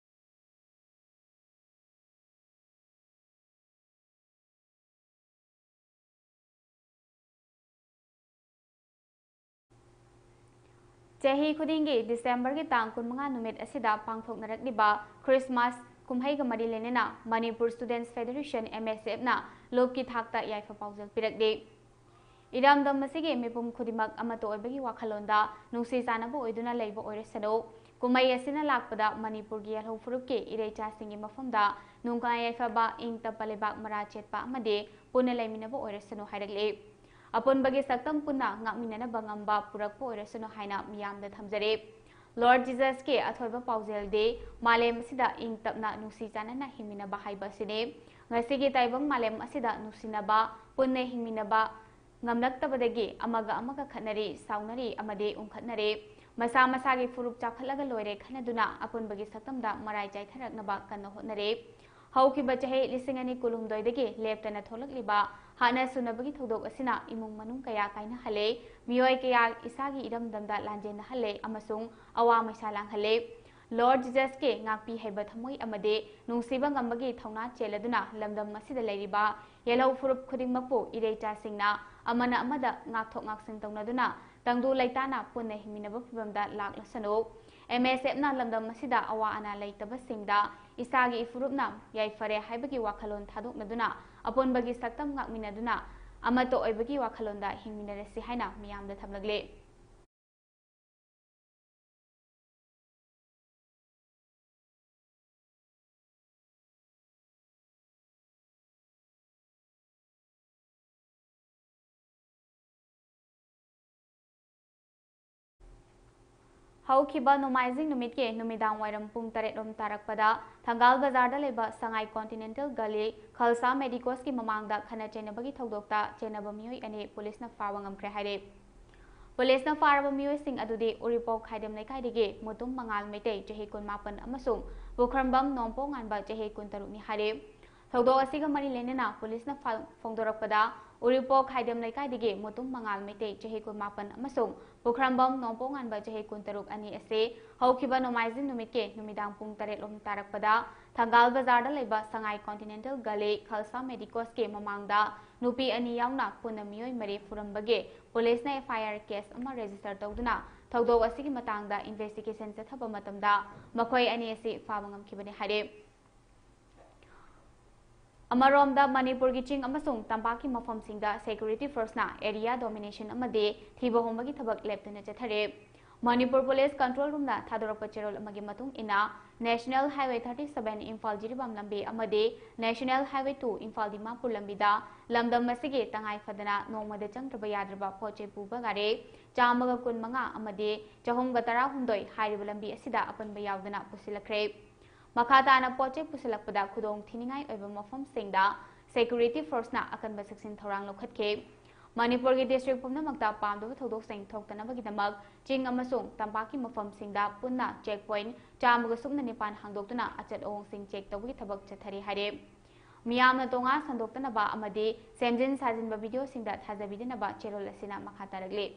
ꯆꯍꯤ ꯈꯨꯗꯤꯡꯒꯤ ꯗꯤꯁꯦꯝꯕꯔꯒꯤ ꯇꯥꯡ ꯀꯨꯟꯃꯉꯥ ꯅꯨꯃꯤꯠ ꯑꯁꯤꯗ ꯄꯥꯡꯊꯣꯛꯅꯔꯛꯂꯤꯕ ꯈ꯭ꯔꯤꯁꯃꯥꯁ ꯀꯨꯝꯍꯩꯒ ꯃꯔꯤ ꯂꯩꯅꯅ Manipur Students Federation, M S F, ꯅ ꯂꯨꯞꯀꯤ ꯊꯥꯛꯇ ꯌꯥꯏꯐ ꯄꯥꯎꯖꯦꯜ ꯄꯤꯔꯛꯂꯤ꯫ ꯏꯔꯝꯗꯝ ꯑꯁꯤꯒꯤ ꯃꯤꯄꯨꯝ ꯈꯨꯗꯤꯡꯃꯛ ꯑꯃꯠꯇ ꯑꯣꯏꯕꯒꯤ ꯋꯥꯈꯜꯂꯣꯟꯗ ꯅꯨꯡꯁꯤ ꯆꯥꯟꯅꯕ ꯑꯣꯏꯗꯨꯅ ꯂꯩꯕ ꯑꯣꯏꯔꯁꯅꯨ꯫ ꯀꯨꯝꯍꯩ ꯑꯁꯤꯅ ꯂꯥꯛꯄꯗ ꯃꯅꯤꯄꯨꯔꯒꯤ ꯌꯥꯏꯐ ꯐꯨꯔꯨꯞꯀꯤ ꯏꯔꯩꯆꯥꯁꯤꯡꯒꯤ ꯃꯐꯝꯗ ꯅꯨꯡꯉꯥꯏ ꯌꯥꯏꯐꯕ, ꯏꯪ ꯇꯞꯄ, ꯂꯩꯕꯥꯛ ꯃꯔꯥ ꯆꯦꯠꯄ ꯑꯃꯗꯤ ꯄꯨꯟꯅ ꯂꯩꯃꯤꯟꯅꯕ ꯑꯣꯏꯔꯁꯅꯨ ꯍꯥꯏꯔꯛꯂꯤ꯫ ꯑꯄꯨꯟꯕꯒꯤ ꯁꯛꯇꯝ ꯄꯨꯟꯅ ꯉꯥꯛꯃꯤꯟꯅꯅꯕ ꯉꯝꯕ ꯄꯨꯔꯛꯄ ꯑꯣꯏꯔꯁꯅꯨ ꯍꯥꯏꯅ ꯃꯤꯌꯥꯝꯗ ꯊꯝꯖꯔꯤ꯫ Lord Jesus ꯀꯤ ꯑꯊꯣꯏꯕ ꯄꯥꯎꯖꯦꯜꯗꯤ ꯃꯥꯂꯦꯝ ꯑꯁꯤꯗ ꯏꯪ ꯇꯞꯅ, ꯅꯨꯡꯁꯤ ꯆꯥꯟꯅꯅ ꯍꯤꯡꯃꯤꯟꯅꯕ ꯍꯥꯏꯕ ꯑꯁꯤꯅꯤ꯫ ꯉꯁꯤꯒꯤ ꯇꯥꯏꯕꯪ ꯃꯥꯂꯦꯝ ꯑꯁꯤꯗ ꯅꯨꯡꯁꯤꯅꯕ, ꯄꯨꯟꯅ ꯍꯤꯡꯃꯤꯟꯅꯕ ꯉꯝꯂꯛꯇꯕꯗꯒꯤ ꯑꯃꯒ ꯑꯃꯒ ꯈꯠꯅꯔꯤ, ꯁꯥꯎꯅꯔꯤ ꯑꯃꯗꯤ ꯎꯪꯈꯠꯅꯔꯤ꯫ ꯃꯁꯥ ꯃꯁꯥꯒꯤ ꯐꯨꯔꯨꯞ ꯆꯥꯎꯈꯠꯂꯒ ꯂꯣꯏꯔꯦ ꯈꯟꯅꯗꯨꯅ ꯑꯄꯨꯟꯕꯒꯤ ꯁꯛꯇꯝꯗ ꯃꯔꯥꯏ ꯆꯥꯏꯊꯔꯛꯅꯕ ꯀꯟꯅ ꯍꯣꯠꯅꯔꯤ꯫ ꯍꯧꯈꯤꯕ ꯆꯍꯤ ꯂꯤꯁꯤꯡ ꯑꯅꯤ ꯀꯨꯟꯍꯨꯝꯗꯣꯏꯗꯒꯤ ꯂꯦꯞꯇꯅ ꯊꯣꯛꯂꯛꯂꯤꯕ ꯍꯥꯠꯅ ꯁꯨꯅꯕꯒꯤ ꯊꯧꯗꯣꯛ ꯑꯁꯤꯅ ꯏꯃꯨꯡ ꯃꯅꯨꯡ ꯀꯌꯥ ꯀꯥꯏꯅꯍꯜꯂꯦ, ꯃꯤꯑꯣꯏ ꯀꯌꯥ ꯏꯁꯥꯒꯤ ꯏꯔꯝꯗꯝꯗ ꯂꯥꯟꯖꯦꯟꯅꯍꯜꯂꯦ ꯑꯃꯁꯨꯡ ꯑꯋꯥ ꯃꯩꯁꯥ ꯂꯥꯡꯍꯜꯂꯦ꯫ Lord Jesus ꯀꯤ ꯉꯥꯛꯄꯤ ꯍꯩꯕ ꯊꯃꯣꯏ ꯑꯃꯗꯤ ꯅꯨꯡꯁꯤꯕ ꯉꯝꯕꯒꯤ ꯊꯧꯅꯥ ꯆꯦꯜꯂꯗꯨꯅ ꯂꯝꯗꯝ ꯑꯁꯤꯗ ꯂꯩꯔꯤꯕ ꯌꯦꯜꯍꯧ ꯐꯨꯔꯨꯞ ꯈꯨꯗꯤꯡꯃꯛꯄꯨ ꯏꯔꯩꯆꯥꯁꯤꯡꯅ ꯑꯃꯅ ꯑꯃꯗ ꯉꯥꯛꯊꯣꯛ ꯉꯥꯛꯁꯤꯟ ꯇꯧꯅꯗꯨꯅ ꯇꯪꯗꯨ ꯂꯩꯇꯥꯅ ꯄꯨꯟꯅ ꯍꯤꯡꯃꯤꯟꯅꯕ ꯐꯤꯕꯝꯗ ꯂꯥꯛꯂꯁꯅꯨ꯫ ꯑꯦꯝ ꯑꯦꯁ ꯑꯦꯐꯅ ꯂꯝꯗꯝ ꯑꯁꯤꯗ ꯑꯋꯥ ꯑꯅꯥ ꯂꯩꯇꯕꯁꯤꯡꯗ ꯏꯁꯥꯒꯤ ꯏꯐꯨꯔꯨꯞꯅ ꯌꯥꯏꯐꯔꯦ ꯍꯥꯏꯕꯒꯤ ꯋꯥꯈꯜꯂꯣꯟ ꯊꯥꯗꯣꯛꯅꯗꯨꯅ ꯑꯄꯨꯟꯕꯒꯤ ꯁꯛꯇꯝ ꯉꯥꯛꯃꯤꯟꯅꯗꯨꯅ ꯑꯃꯠꯇ ꯑꯣꯏꯕꯒꯤ ꯋꯥꯈꯜꯂꯣꯟꯗ ꯍꯤꯡꯃꯤꯟꯅꯔꯁꯤ ꯍꯥꯏꯅ ꯃꯤꯌꯥꯝꯗ ꯊꯝꯂꯛꯂꯤ꯫ ꯍꯧꯈꯤꯕ ꯅꯣꯡꯃꯥꯏꯖꯤꯡ ꯅꯨꯃꯤꯠꯀꯤ ꯅꯨꯃꯤꯗꯥꯡ ꯋꯥꯏꯔꯝ ꯄꯨꯡ ꯇꯔꯦꯠ ꯔꯣꯝ ꯇꯥꯔꯛꯄꯗ ꯊꯪꯒꯥꯜ ꯕꯖꯥꯔꯗ ꯂꯩꯕ ꯁꯉꯥꯏ ꯀꯣꯟꯇꯤꯅꯦꯟꯇꯦꯜ ꯒꯂꯤ ꯈꯜꯁꯥ ꯃꯦꯗꯤꯀꯣꯁꯀꯤ ꯃꯃꯥꯡꯗ ꯈꯠꯅ ꯆꯩꯅꯕꯒꯤ ꯊꯧꯗꯣꯛꯇ ꯆꯦꯟꯅꯕ ꯃꯤꯑꯣꯏ ꯑꯅꯤ ꯄꯨꯂꯤꯁꯅ ꯐꯥꯕ ꯉꯝꯈ꯭ꯔꯦ ꯍꯥꯏꯔꯦ꯫ ꯄꯨꯂꯤꯁꯅ ꯐꯥꯔꯕ ꯃꯤꯑꯣꯏꯁꯤꯡ ꯑꯗꯨꯗꯤ ꯎꯔꯤꯄꯣꯛ ꯈꯥꯏꯗꯦꯝ ꯂꯩꯀꯥꯏꯗꯒꯤ ꯃꯨꯇꯨꯝ ꯃꯉꯥꯜ ꯃꯩꯇꯩ, ꯆꯍꯤ ꯀꯨꯟꯃꯥꯄꯟ, ꯑꯃꯁꯨꯡ ꯄꯨꯈ꯭ꯔꯝꯕꯝ ꯅꯣꯡꯄꯣꯛ ꯉꯥꯟꯕ, ꯆꯍꯤ ꯀꯨꯟꯇꯔꯨꯛꯅꯤ ꯍꯥꯏꯔꯦ꯫ ꯊꯧꯗꯣꯛ ꯑꯁꯤꯒ ꯃꯔꯤ ꯂꯩꯅꯅ ꯄꯨꯂꯤꯁꯅ ꯐ-, ꯐꯣꯡꯗꯣꯔꯛꯄꯗ, ꯎꯔꯤꯄꯣꯛ ꯈꯥꯏꯗꯦꯝ ꯂꯩꯀꯥꯏꯗꯒꯤ ꯃꯨꯇꯨꯝ ꯃꯉꯥꯜ ꯃꯩꯇꯩ, ꯆꯍꯤ ꯀꯨꯟꯃꯥꯄꯟ, ꯑꯃꯁꯨꯡ ꯄꯨꯈ꯭ꯔꯝꯕꯝ ꯅꯣꯡꯄꯣꯛ ꯉꯥꯟꯕ, ꯆꯍꯤ ꯀꯨꯟꯇꯔꯨꯛ, ꯑꯅꯤ ꯑꯁꯤ ꯍꯧꯈꯤꯕ ꯅꯣꯡꯃꯥꯏꯖꯤꯡ ꯅꯨꯃꯤꯠꯀꯤ ꯅꯨꯃꯤꯗꯥꯡ ꯄꯨꯡ ꯇꯔꯦꯠ ꯂꯣꯝ ꯇꯥꯔꯛꯄꯗ ꯊꯪꯒꯥꯜ ꯕꯖꯥꯔꯗ ꯂꯩꯕ ꯁꯉꯥꯏ ꯀꯣꯟꯇꯤꯅꯦꯟꯇꯦꯜ ꯒꯂꯤ ꯈꯜꯁꯥ ꯃꯦꯗꯤꯀꯣꯁꯀꯤ ꯃꯃꯥꯡꯗ ꯅꯨꯄꯤ ꯑꯅꯤ ꯌꯥꯎꯅ ꯄꯨꯟꯅ ꯃꯤꯑꯣꯏ ꯃꯔꯤ ꯐꯨꯔꯝꯕꯒꯤ ꯄꯨꯂꯤꯁꯅ ꯑꯦꯐ ꯑꯥꯏ ꯑꯥꯔ ꯀꯦꯁ ꯑꯃ ꯔꯦꯖꯤꯁꯇꯔ ꯇꯧꯗꯨꯅ ꯊꯧꯗꯣꯛ ꯑꯁꯤꯒꯤ ꯃꯇꯥꯡꯗ ꯏꯟꯚꯦꯁꯇꯤꯒꯦꯁꯟ ꯆꯠꯊꯕ ꯃꯇꯝꯗ ꯃꯈꯣꯏ ꯑꯅꯤ ꯑꯁꯤ ꯐꯥꯕ ꯉꯝꯈꯤꯕꯅꯤ ꯍꯥꯏꯔꯦ꯫ ꯑꯃꯔꯣꯝꯗ, ꯃꯅꯤꯄꯨꯔꯒꯤ ꯆꯤꯡ ꯑꯃꯁꯨꯡ ꯇꯝꯄꯥꯛꯀꯤ ꯃꯐꯝꯁꯤꯡꯗ ꯁꯦꯀ꯭ꯌꯨꯔꯤꯇꯤ ꯐꯣꯔꯁꯅ ꯑꯦꯔꯤꯌꯥ ꯗꯣꯃꯤꯅꯦꯁꯟ ꯑꯃꯗꯤ ꯊꯤꯕ ꯍꯨꯝꯕꯒꯤ ꯊꯕꯛ ꯂꯦꯞꯇꯅ ꯆꯠꯊꯔꯦ꯫ ꯃꯅꯤꯄꯨꯔ ꯄꯨꯂꯤꯁ ꯀꯟꯇ꯭ꯔꯣꯜ ꯔꯨꯝꯅ ꯊꯥꯗꯣꯔꯛꯄ ꯆꯦꯔꯣꯜ ꯑꯃꯒꯤ ꯃꯇꯨꯡ ꯏꯟꯅ, national highway thirty seven Imphal Jiribam ꯂꯝꯕꯤ ꯑꯃꯗꯤ national highway two Imphal Dimapur ꯂꯝꯕꯤꯗ ꯂꯝꯗꯝ ꯑꯁꯤꯒꯤ ꯇꯉꯥꯏ ꯐꯗꯅ ꯅꯣꯡꯃꯗ ꯆꯪꯗ꯭ꯔꯕ ꯌꯥꯗ꯭ꯔꯕ ꯄꯣꯠ ꯆꯩ ꯄꯨꯕ ꯒꯥꯔꯤ ꯆꯥꯝꯃꯒ ꯀꯨꯟꯃꯉꯥ ꯑꯃꯗꯤ ꯆꯍꯨꯝꯒ ꯇꯔꯥꯍꯨꯝꯗꯣꯏ ꯍꯥꯏꯔꯤꯕ ꯂꯝꯕꯤ ꯑꯁꯤꯗ ꯑꯄꯟꯕ ꯌꯥꯎꯗꯅ ꯄꯨꯁꯤꯜꯂꯛꯈ꯭ꯔꯦ꯫ ꯃꯈꯥ ꯇꯥꯅ ꯄꯣꯠ ꯆꯩ ꯄꯨꯁꯤꯜꯂꯛꯄꯗ ꯈꯨꯗꯣꯡ ꯊꯤꯅꯤꯡꯉꯥꯏ ꯑꯣꯏꯕ ꯃꯐꯝꯁꯤꯡꯗ ꯁꯦꯀ꯭ꯌꯨꯔꯤꯇꯤ ꯐꯣꯔꯁꯅ ꯑꯀꯟꯕ ꯆꯦꯛꯁꯤꯟ ꯊꯧꯔꯥꯡ ꯂꯧꯈꯠꯈꯤ꯫ ꯃꯅꯤꯄꯨꯔꯒꯤ ꯗꯤꯁꯇ꯭ꯔꯤꯛ ꯄꯨꯝꯅꯃꯛꯇ ꯄꯥꯝꯗꯕ ꯊꯧꯗꯣꯛꯁꯤꯡ ꯊꯣꯛꯇꯅꯕꯒꯤꯗꯃꯛ ꯆꯤꯡ ꯑꯃꯁꯨꯡ ꯇꯝꯄꯥꯛꯀꯤ ꯃꯐꯝꯁꯤꯡꯗ ꯄꯨꯟꯅ ꯆꯦꯛ ꯄꯣꯏꯟꯠ ꯆꯥꯝꯃꯒ ꯁꯨꯞꯅ ꯅꯤꯄꯥꯟ ꯍꯥꯡꯗꯣꯛꯇꯨꯅ ꯑꯆꯠ ꯑꯑꯣꯡꯁꯤꯡ ꯆꯦꯛ ꯇꯧꯕꯒꯤ ꯊꯕꯛ ꯆꯠꯊꯔꯤ ꯍꯥꯏꯔꯦ꯫ ꯃꯤꯌꯥꯝꯅ ꯇꯣꯉꯥꯟ ꯁꯟꯗꯣꯛꯇꯅꯕ ꯑꯃꯗꯤ ꯁꯦꯝꯖꯤꯟ ꯁꯥꯖꯤꯟꯕ ꯚꯤꯗꯤꯑꯣꯁꯤꯡꯗ ꯊꯥꯖꯕꯤꯗꯅꯕ ꯆꯦꯔꯣꯜ ꯑꯁꯤꯅ ꯃꯈꯥ ꯇꯥꯔꯛꯂꯤ꯫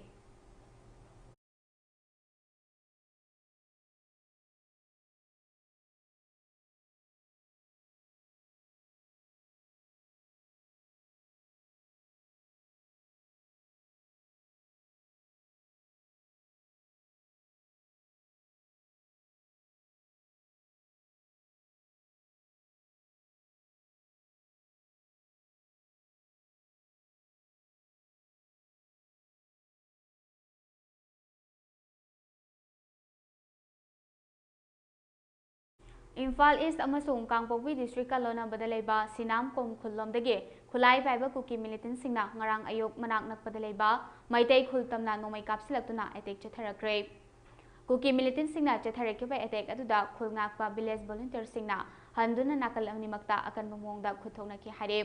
ꯏꯝꯐꯥꯜ ꯏꯁ ꯑꯃꯁꯨꯡ ꯀꯥꯡꯄꯣꯛꯄꯤ ꯗꯤꯁꯇ꯭ꯔꯤꯛꯀ ꯂꯣꯟꯅꯕꯗ ꯂꯩꯕ ꯁꯤꯅꯥꯝ ꯀꯣꯝ ꯈꯨꯜꯂꯣꯝꯗꯒꯤ ꯈꯨꯠꯂꯥꯏ ꯄꯥꯏꯕ ꯀꯨꯀꯤ ꯃꯤꯂꯤꯇꯦꯟꯁꯤꯡꯅ ꯉꯔꯥꯡ ꯑꯌꯨꯛ ꯃꯅꯥꯛ ꯅꯛꯄꯗ ꯂꯩꯕ ꯃꯩꯇꯩ ꯈꯨꯜ ꯇꯝꯅ ꯅꯣꯡꯃꯩ ꯀꯥꯞꯁꯤꯜꯂꯛꯇꯨꯅ ꯑꯦꯇꯦꯛ ꯆꯠꯊꯔꯛꯈ꯭ꯔꯦ꯫ ꯀꯨꯀꯤ ꯃꯤꯂꯤꯇꯦꯟꯁꯤꯡꯅ ꯆꯠꯊꯔꯛꯈꯤꯕ ꯑꯦꯇꯦꯛ ꯑꯗꯨꯗ ꯈꯨꯜ ꯉꯥꯛꯄ ꯚꯤꯂꯦꯖ ꯚꯣꯂꯨꯟꯇꯤꯌꯔꯁꯤꯡꯅ ꯍꯟꯗꯨꯅ ꯅꯥꯀꯜ ꯑꯅꯤꯃꯛꯇ ꯑꯀꯟꯕ ꯃꯑꯣꯡꯗ ꯈꯨꯠ ꯊꯣꯛꯅꯈꯤ ꯍꯥꯏꯔꯦ꯫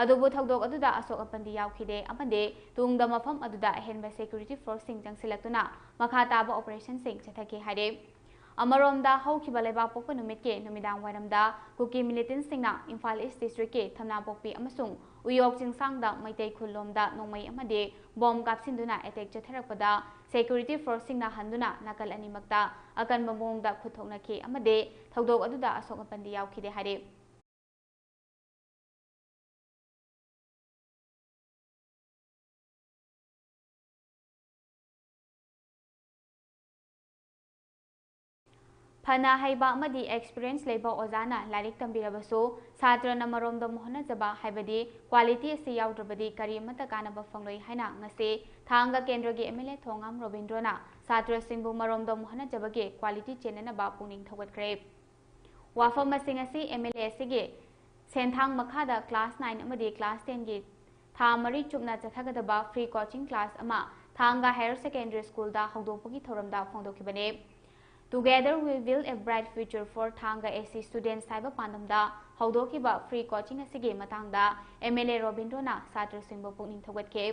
ꯑꯗꯨꯕꯨ ꯊꯧꯗꯣꯛ ꯑꯗꯨꯗ ꯑꯁꯣꯛ ꯑꯄꯟꯗꯤ ꯌꯥꯎꯈꯤꯗꯦ ꯑꯃꯗꯤ ꯇꯨꯡꯗ ꯃꯐꯝ ꯑꯗꯨꯗ ꯑꯍꯦꯟꯕ ꯁꯦꯀ꯭ꯌꯨꯔꯤꯇꯤ ꯐꯣꯔꯁꯁꯤꯡ ꯆꯪꯁꯤꯜꯂꯛꯇꯨꯅ ꯃꯈꯥ ꯇꯥꯕ ꯑꯣꯄꯔꯦꯁꯟꯁꯤꯡ ꯆꯠꯊꯈꯤ ꯍꯥꯏꯔꯦ꯫ ꯑꯃꯔꯣꯝꯗ, ꯍꯧꯈꯤꯕ ꯂꯩꯕꯥꯛꯄꯣꯛꯄ ꯅꯨꯃꯤꯠꯀꯤ ꯅꯨꯃꯤꯗꯥꯡ ꯋꯥꯏꯔꯝꯗ ꯀꯨꯀꯤ ꯃꯤꯂꯤꯇꯦꯟꯁꯤꯡꯅ ꯏꯝꯐꯥꯜ ꯏꯁ ꯗꯤꯁꯇ꯭ꯔꯤꯛꯀꯤ ꯊꯝꯅꯥꯄꯣꯛꯄꯤ ꯑꯃꯁꯨꯡ ꯎꯌꯣꯛ ꯆꯤꯡꯁꯥꯡꯗ ꯃꯩꯇꯩ ꯈꯨꯜꯂꯣꯝꯗ ꯅꯣꯡꯃꯩ ꯑꯃꯗꯤ ꯕꯣꯝ ꯀꯥꯞꯁꯤꯟꯗꯨꯅ ꯑꯦꯇꯦꯛ ꯆꯠꯊꯔꯛꯄꯗ ꯁꯦꯀ꯭ꯌꯨꯔꯤꯇꯤ ꯐꯣꯔꯁꯁꯤꯡꯅ ꯍꯟꯗꯨꯅ ꯅꯥꯀꯜ ꯑꯅꯤꯃꯛꯇ ꯑꯀꯟꯕ ꯃꯑꯣꯡꯗ ꯈꯨꯠ ꯊꯣꯛꯅꯈꯤ ꯑꯃꯗꯤ ꯊꯧꯗꯣꯛ ꯑꯗꯨꯗ ꯑꯁꯣꯛ ꯑꯄꯟꯗꯤ ꯌꯥꯎꯈꯤꯗꯦ ꯍꯥꯏꯔꯤ꯫ ꯐꯅ ꯍꯩꯕ ꯑꯃꯗꯤ ꯑꯦꯛꯁꯄꯤꯔꯤꯌꯦꯟꯁ ꯂꯩꯕ ꯑꯣꯖꯥꯅ ꯂꯥꯏꯔꯤꯛ ꯇꯝꯕꯤꯔꯕꯁꯨ ꯁꯥꯇ꯭ꯔꯅ ꯃꯔꯣꯝꯗꯣꯝ ꯍꯣꯠꯅꯖꯕ ꯍꯥꯏꯕꯗꯤ ꯀ꯭ꯋꯥꯂꯤꯇꯤ ꯑꯁꯤ ꯌꯥꯎꯗ꯭ꯔꯕꯗꯤ ꯀꯔꯤꯃꯠꯇ ꯀꯥꯟꯅꯕ ꯐꯪꯂꯣꯏ ꯍꯥꯏꯅ ꯉꯁꯤ ꯊꯥꯡꯒ ꯀꯦꯟꯗ꯭ꯔꯒꯤ ꯑꯦꯝ ꯑꯦꯜ ꯑꯦ ꯊꯣꯉꯥꯝ ꯔꯣꯕꯤꯟꯗ꯭ꯔꯣꯅ ꯁꯥꯇ꯭ꯔꯁꯤꯡꯕꯨ ꯃꯔꯣꯝꯗꯣꯝ ꯍꯣꯠꯅꯖꯕꯒꯤ ꯀ꯭ꯋꯥꯂꯤꯇꯤ ꯆꯦꯟꯅꯅꯕ ꯄꯨꯛꯅꯤꯡ ꯊꯧꯒꯠꯈ꯭ꯔꯦ꯫ ꯋꯥꯐꯝ ꯑꯁꯤꯡ ꯑꯁꯤ ꯑꯦꯝ ꯑꯦꯜ ꯑꯦ ꯑꯁꯤꯒꯤ ꯁꯦꯟꯊꯥꯡ ꯃꯈꯥꯗ ꯀ꯭ꯂꯥꯁ ꯅꯥꯏꯟ ꯑꯃꯗꯤ ꯀ꯭ꯂꯥꯁ ꯇꯦꯟꯒꯤ ꯊꯥ ꯃꯔꯤ ꯆꯨꯞꯅ ꯆꯠꯊꯒꯗꯕ ꯐ꯭ꯔꯤ ꯀꯣꯆꯤꯡ ꯀ꯭ꯂꯥꯁ ꯑꯃ ꯊꯥꯡꯒ ꯍꯥꯌꯔ ꯁꯦꯀꯦꯟꯗꯔꯤ ꯁ꯭ꯀꯨꯜꯗ ꯍꯧꯗꯣꯛꯄꯒꯤ ꯊꯧꯔꯝꯗ ꯐꯣꯡꯗꯣꯛꯈꯤꯕꯅꯤ꯫ Together we build a bright future for Thanga A C students ꯍꯥꯏꯕ ꯄꯥꯟꯗꯝꯗ ꯍꯧꯗꯣꯛꯈꯤꯕ ꯐ꯭ꯔꯤ ꯀꯣꯆꯤꯡ ꯑꯁꯤꯒꯤ ꯃꯇꯥꯡꯗ ꯑꯦꯝ ꯑꯦꯜ ꯑꯦ ꯔꯣꯕꯤꯟꯗ꯭ꯔꯣꯅ ꯁꯥꯇ꯭ꯔꯁꯤꯡꯕꯨ ꯄꯨꯛꯅꯤꯡ ꯊꯧꯒꯠꯈꯤ꯫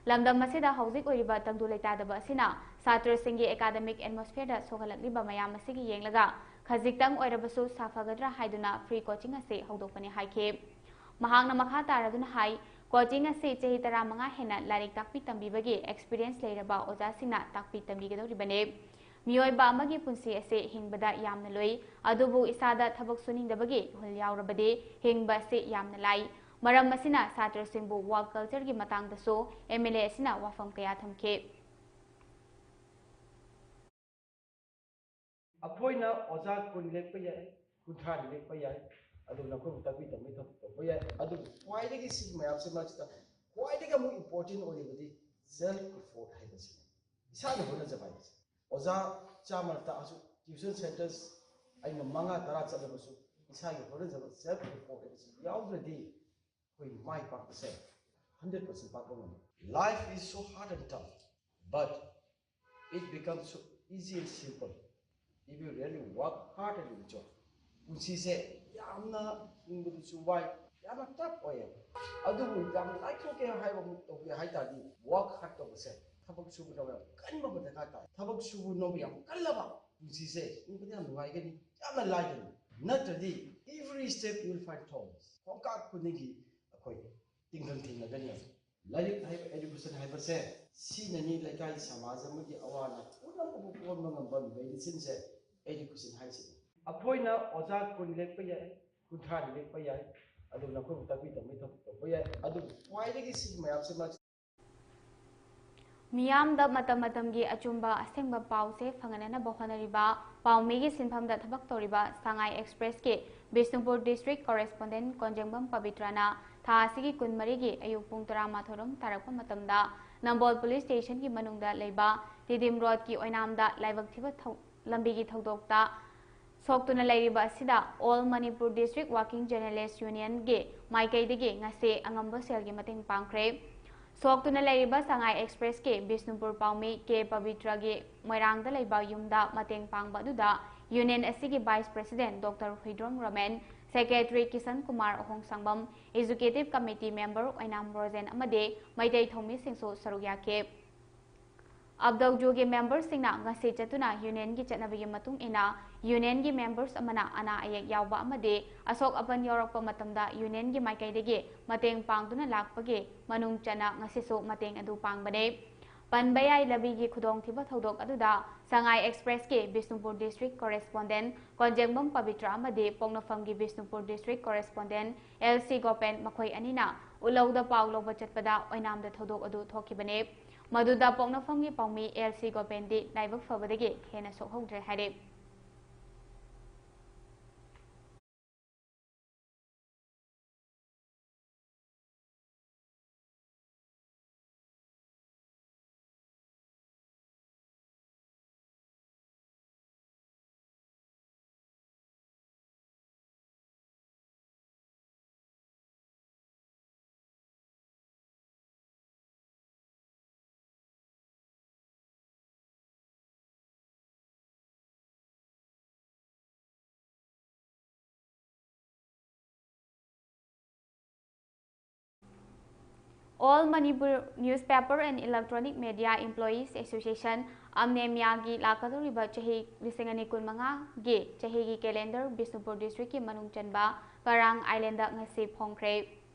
ꯂꯝꯗꯝ ꯑꯁꯤꯗ ꯍꯧꯖꯤꯛ ꯑꯣꯏꯔꯤꯕ ꯇꯪꯗꯨ ꯂꯩꯇꯥꯗꯕ ꯑꯁꯤꯅ ꯁꯥꯇ꯭ꯔꯁꯤꯡꯒꯤ ꯑꯦꯀꯥꯗꯃꯤꯛ ꯑꯦꯠꯃꯣꯁꯐꯤꯌꯔꯗ ꯁꯣꯛꯍꯜꯂꯛꯂꯤꯕ ꯃꯌꯥꯝ ꯑꯁꯤꯒꯤ ꯌꯦꯡꯂꯒ ꯈꯖꯤꯛꯇꯪ ꯑꯣꯏꯔꯕꯁꯨ ꯁꯥꯐꯒꯗ꯭ꯔꯥ ꯍꯥꯏꯗꯨꯅ ꯐ꯭ꯔꯤ ꯀꯣꯆꯤꯡ ꯑꯁꯤ ꯍꯧꯗꯣꯛꯄꯅꯤ ꯍꯥꯏꯈꯤ꯫ ꯃꯍꯥꯛꯅ ꯃꯈꯥ ꯇꯥꯔꯗꯨꯅ ꯍꯥꯏ, ꯀꯣꯆꯤꯡ ꯑꯁꯤ ꯆꯍꯤ ꯇꯔꯥꯃꯉꯥ ꯍꯦꯟꯅ ꯂꯥꯏꯔꯤꯛ ꯇꯥꯛꯄꯤ ꯇꯝꯕꯤꯕꯒꯤ ꯑꯦꯛꯁꯄꯤꯔꯤꯌꯦꯟꯁ ꯂꯩꯔꯕ ꯑꯣꯖꯥꯁꯤꯡꯅ ꯇꯥꯛꯄꯤ ꯇꯝꯕꯤꯒꯗꯧꯔꯤꯕꯅꯤ꯫ ꯃꯤꯑꯣꯏꯕ ꯑꯃꯒꯤ ꯄꯨꯟꯁꯤ ꯑꯁꯤ ꯍꯤꯡꯕꯗ ꯌꯥꯝꯅ ꯂꯨꯏ, ꯑꯗꯨꯕꯨ ꯏꯁꯥꯗ ꯊꯕꯛ ꯁꯨꯅꯤꯡꯗꯕꯒꯤ ꯏꯍꯨꯜ ꯌꯥꯎꯔꯕꯗꯤ ꯍꯤꯡꯕ ꯑꯁꯤ ꯌꯥꯝꯅ ꯂꯥꯏ꯫ ꯃꯔꯝ ꯑꯁꯤꯅ ꯁꯥꯇ꯭ꯔꯁꯤꯡꯕꯨ ꯋꯥꯔꯛ ꯀꯜꯆꯔꯒꯤ ꯃꯇꯥꯡꯗꯁꯨ ꯑꯦꯝ ꯑꯦꯜ ꯑꯦ ꯑꯁꯤꯅ ꯋꯥꯐꯝ ꯀꯌꯥ ꯊꯝꯈꯤ꯫ ꯑꯩꯈꯣꯏꯅ ꯑꯣꯖꯥ ꯀꯨꯟ ꯅꯦꯛꯄ ꯌꯥꯏ, ꯀꯨꯟꯊ꯭ꯔꯥ ꯅꯦꯛꯄ ꯌꯥꯏ, ꯑꯗꯨꯒ ꯅꯈꯣꯏꯕꯨ ꯇꯥꯛꯄꯤ ꯇꯝꯕꯒꯤ ꯊꯕꯛ ꯇꯧꯕ ꯌꯥꯏ꯫ ꯑꯗꯨꯕꯨ ꯈ꯭ꯋꯥꯏꯗꯒꯤ ꯁꯤꯒꯤ ꯃꯌꯥꯝꯁꯤ ꯃꯔꯛꯁꯤꯗ ꯈ꯭ꯋꯥꯏꯗꯒꯤ ꯑꯃꯨꯛ ꯏꯝꯄꯣꯔꯇꯦꯟ ꯑꯣꯏꯔꯤꯕꯗꯤ ꯁꯦꯜꯐ ꯏꯐꯣꯔꯠ ꯍꯥꯏꯕꯁꯤꯅꯤ, ꯏꯁꯥꯅ ꯍꯣꯠꯅꯖꯕ ꯍꯥꯏꯕꯁꯦ꯫ ꯑꯣꯖꯥ ꯆꯥꯝꯃ ꯇꯥꯛꯑꯁꯨ, ꯇ꯭ꯌꯨꯁꯟ ꯁꯦꯟꯇꯔꯁ ꯑꯩꯅ ꯃꯉꯥ ꯇꯔꯥ ꯆꯠꯂꯕꯁꯨ ꯏꯁꯥꯒꯤ ꯍꯣꯠꯅꯖꯕ self effort ꯍꯥꯏꯕꯁꯤ ꯌꯥꯎꯗ꯭ꯔꯗꯤ ꯑꯩꯈꯣꯏ ꯃꯥꯏ ꯄꯥꯛꯄꯁꯦ hundred percent ꯄꯥꯛꯄ ꯉꯝꯃꯤ꯫ Life is so hard and tough, but it becomes so easy and simple if you really work hard and enjoy. ꯄꯨꯟꯁꯤꯁꯦ ꯌꯥꯝꯅ ꯍꯤꯡꯕꯗꯨꯁꯨ ꯋꯥꯏ, ꯌꯥꯝꯅ tough ꯑꯣꯏꯌꯦ꯫ ꯑꯗꯨꯕꯨ ꯌꯥꯝ ꯂꯥꯏꯊꯣꯛꯀꯦ ꯍꯥꯏꯕ ꯑꯃꯨꯛ ꯇꯧꯒꯦ ꯍꯥꯏ ꯇꯥꯔꯗꯤ, work hard ꯇꯧꯕꯁꯦ, ꯊꯕꯛ ꯁꯨꯕ ꯅꯣꯝꯕ ꯌꯥꯝ ꯀꯟꯕ ꯑꯃ ꯗꯔꯀꯥꯔ ꯇꯥꯏ꯫ ꯊꯕꯛ ꯁꯨꯕ ꯅꯣꯝꯕ ꯌꯥꯝ ꯀꯜꯂꯕ ꯄꯨꯟꯁꯤꯁꯦ ꯍꯤꯡꯕꯗ ꯌꯥꯝ ꯅꯨꯡꯉꯥꯏꯒꯅꯤ, ꯌꯥꯝꯅ ꯂꯥꯏꯒꯅꯤ꯫ ꯅꯠꯇ꯭ꯔꯗꯤ, every step you will find thorns. ꯈꯣꯡꯀꯥꯞ ꯈꯨꯗꯤꯡꯒꯤ ꯑꯩꯈꯣꯏ ꯇꯤꯡꯈꯪ ꯊꯦꯡꯅꯒꯅꯤ꯫ ꯂꯥꯏꯔꯤꯛ ꯍꯥꯏꯕ, education ꯍꯥꯏꯕꯁꯦ ꯁꯤꯅꯅꯤ ꯂꯩꯀꯥꯏ ꯁꯃꯥꯖ ꯑꯃꯒꯤ ꯑꯋꯥ ꯑꯅꯥ ꯄꯨꯝꯅꯃꯛꯄꯨ ꯀꯣꯟꯕ ꯉꯝꯕ medicine ꯁꯦ education ꯍꯥꯏꯁꯤꯅꯤ꯫ ꯑꯩꯈꯣꯏꯅ ꯑꯣꯖꯥ ꯀꯨꯟ ꯂꯦꯛꯄ ꯌꯥꯏ, ꯀꯨꯟꯊ꯭ꯔꯥꯗꯤ ꯂꯦꯛꯄ ꯌꯥꯏ, ꯑꯗꯨꯕꯨ ꯅꯈꯣꯏꯕꯨ ꯇꯥꯛꯄꯤ ꯇꯝꯕꯤ ꯊꯕꯛ ꯇꯧꯕ ꯌꯥꯏ, ꯑꯗꯨꯕꯨ ꯈ꯭ꯋꯥꯏꯗꯒꯤ ꯁꯤ ꯃꯌꯥꯝꯁꯤꯃ ꯃꯤꯌꯥꯝꯗ ꯃꯇꯝ ꯃꯇꯝꯒꯤ ꯑꯆꯨꯝꯕ ꯑꯁꯦꯡꯕ ꯄꯥꯎꯁꯦ ꯐꯪꯍꯟꯅꯅꯕ ꯍꯣꯠꯅꯔꯤꯕ ꯄꯥꯎꯃꯤꯒꯤ ꯁꯤꯟꯐꯝꯗ ꯊꯕꯛ ꯇꯧꯔꯤꯕ ꯁꯉꯥꯏ ꯑꯦꯛꯁꯄ꯭ꯔꯦꯁꯀꯤ ꯕꯤꯁꯅꯨꯄꯨꯔ district correspondent ꯀꯣꯟꯖꯦꯡꯕꯝ ꯄꯕꯤꯇ꯭ꯔꯅ ꯊꯥ ꯑꯁꯤꯒꯤ ꯀꯨꯟꯃꯔꯤꯒꯤ ꯑꯌꯨꯛ ꯄꯨꯡ ꯇꯔꯥꯃꯥꯊꯣꯏꯔꯣꯝ ꯇꯥꯔꯛꯄ ꯃꯇꯝꯗ ꯅꯝꯕꯣꯜ police stationꯒꯤ ꯃꯅꯨꯡꯗ ꯂꯩꯕ ꯇꯤꯗꯤꯝ roadꯀꯤ ꯑꯣꯏꯅꯥꯝꯗ ꯂꯥꯏꯕꯛ ꯊꯤꯕ ꯊꯧ-, ꯂꯝꯕꯤꯒꯤ ꯊꯧꯗꯣꯛꯇ ꯁꯣꯛꯇꯨꯅ ꯂꯩꯔꯤꯕ ꯑꯁꯤꯗ All Manipur District Working Journalist Unionꯒꯤ ꯃꯥꯏꯀꯩꯗꯒꯤ ꯉꯁꯤ ꯑꯉꯝꯕ ꯁꯦꯜꯒꯤ ꯃꯇꯦꯡ ꯄꯥꯡꯈ꯭ꯔꯦ꯫ ꯁꯣꯛꯇꯨꯅ ꯂꯩꯔꯤꯕ ꯁꯉꯥꯏ ꯑꯦꯛꯁꯄ꯭ꯔꯦꯁꯀꯤ ꯕꯤꯁꯅꯨꯄꯨꯔ ꯄꯥꯎꯃꯤ ꯀꯦ ꯄꯕꯤꯇ꯭ꯔꯒꯤ ꯃꯣꯏꯔꯥꯡꯗ ꯂꯩꯕ ꯌꯨꯝꯗ ꯃꯇꯦꯡ ꯄꯥꯡꯕ ꯑꯗꯨꯗ ꯌꯨꯅꯤꯌꯟ ꯑꯁꯤꯒꯤ vice president Doctor Huidrom Ramen, secretary Kishan Kumar Ahongshangbam, executive committee member Oinam Rojen ꯑꯃꯗꯤ ꯃꯩꯇꯩ ꯊꯧꯃꯤꯁꯤꯡꯁꯨ ꯁꯔꯨꯛ ꯌꯥꯈꯤ꯫ ꯑꯞꯗꯧꯖꯨꯒꯤ ꯃꯦꯝꯕꯔꯁꯤꯡꯅ ꯉꯁꯤ ꯆꯠꯇꯨꯅ ꯌꯨꯅꯤꯌꯟꯒꯤ ꯆꯠꯅꯕꯤꯒꯤ ꯃꯇꯨꯡ ꯏꯟꯅ ꯌꯨꯅꯤꯌꯟꯒꯤ ꯃꯦꯝꯕꯔꯁ ꯑꯃꯅ ꯑꯅꯥ ꯑꯌꯦꯛ ꯌꯥꯎꯕ ꯑꯃꯗꯤ ꯑꯁꯣꯛ ꯑꯄꯟ ꯌꯥꯎꯔꯛꯄ ꯃꯇꯝꯗ ꯌꯨꯅꯤꯌꯟꯒꯤ ꯃꯥꯏꯀꯩꯗꯒꯤ ꯃꯇꯦꯡ ꯄꯥꯡꯗꯨꯅ ꯂꯥꯛꯄꯒꯤ ꯃꯅꯨꯡ ꯆꯟꯅ ꯉꯁꯤꯁꯨ ꯃꯇꯦꯡ ꯑꯗꯨ ꯄꯥꯡꯕꯅꯤ꯫ ꯄꯟꯕ ꯌꯥꯏ, ꯂꯝꯕꯤꯒꯤ ꯈꯨꯗꯣꯡꯊꯤꯕ ꯊꯧꯗꯣꯛ ꯑꯗꯨꯗ ꯁꯉꯥꯏ ꯑꯦꯛꯁꯄ꯭ꯔꯦꯁꯀꯤ ꯕꯤꯁꯅꯨꯄꯨꯔ district correspondent ꯀꯣꯟꯖꯦꯡꯕꯝ ꯄꯕꯤꯇ꯭ꯔ ꯑꯃꯗꯤ ꯄꯣꯛꯅꯐꯝꯒꯤ Bishnupur district correspondent L C Gopen ꯃꯈꯣꯏ ꯑꯅꯤꯅ ꯎꯂꯧꯗ ꯄꯥꯎ ꯂꯧꯕ ꯆꯠꯄꯗ ꯑꯣꯏꯅꯥꯝꯗ ꯊꯧꯗꯣꯛ ꯑꯗꯨ ꯊꯣꯛꯈꯤꯕꯅꯤ꯫ ꯃꯗꯨꯗ ꯄꯣꯛꯅꯐꯝꯒꯤ ꯄꯥꯎꯃꯤ ꯑꯦꯜ ꯁꯤ ꯒꯣꯄꯦꯟꯗꯤ ꯂꯥꯏꯕꯛ ꯐꯕꯗꯒꯤ ꯍꯦꯟꯅ ꯁꯣꯛꯍꯧꯗ꯭ꯔꯦ ꯍꯥꯏꯔꯤ꯫ All Manipur Newspaper and Electronic Media Employees Association, ꯑꯝꯅꯦꯃꯤꯌꯥꯒꯤ ꯂꯥꯛꯀꯗꯧꯔꯤꯕ ꯆꯍꯤ ꯂꯤꯁꯤꯡ ꯑꯅꯤ ꯀꯨꯟꯃꯉꯥꯒꯤ ꯆꯍꯤꯒꯤ calendar ꯕꯤꯁꯅꯨꯄꯨꯔ districtꯀꯤ ꯃꯅꯨꯡ ꯆꯟꯕ ꯀꯔꯥꯡ Islandꯗ ꯉꯁꯤ ꯐꯣꯡꯈ꯭ꯔꯦ꯫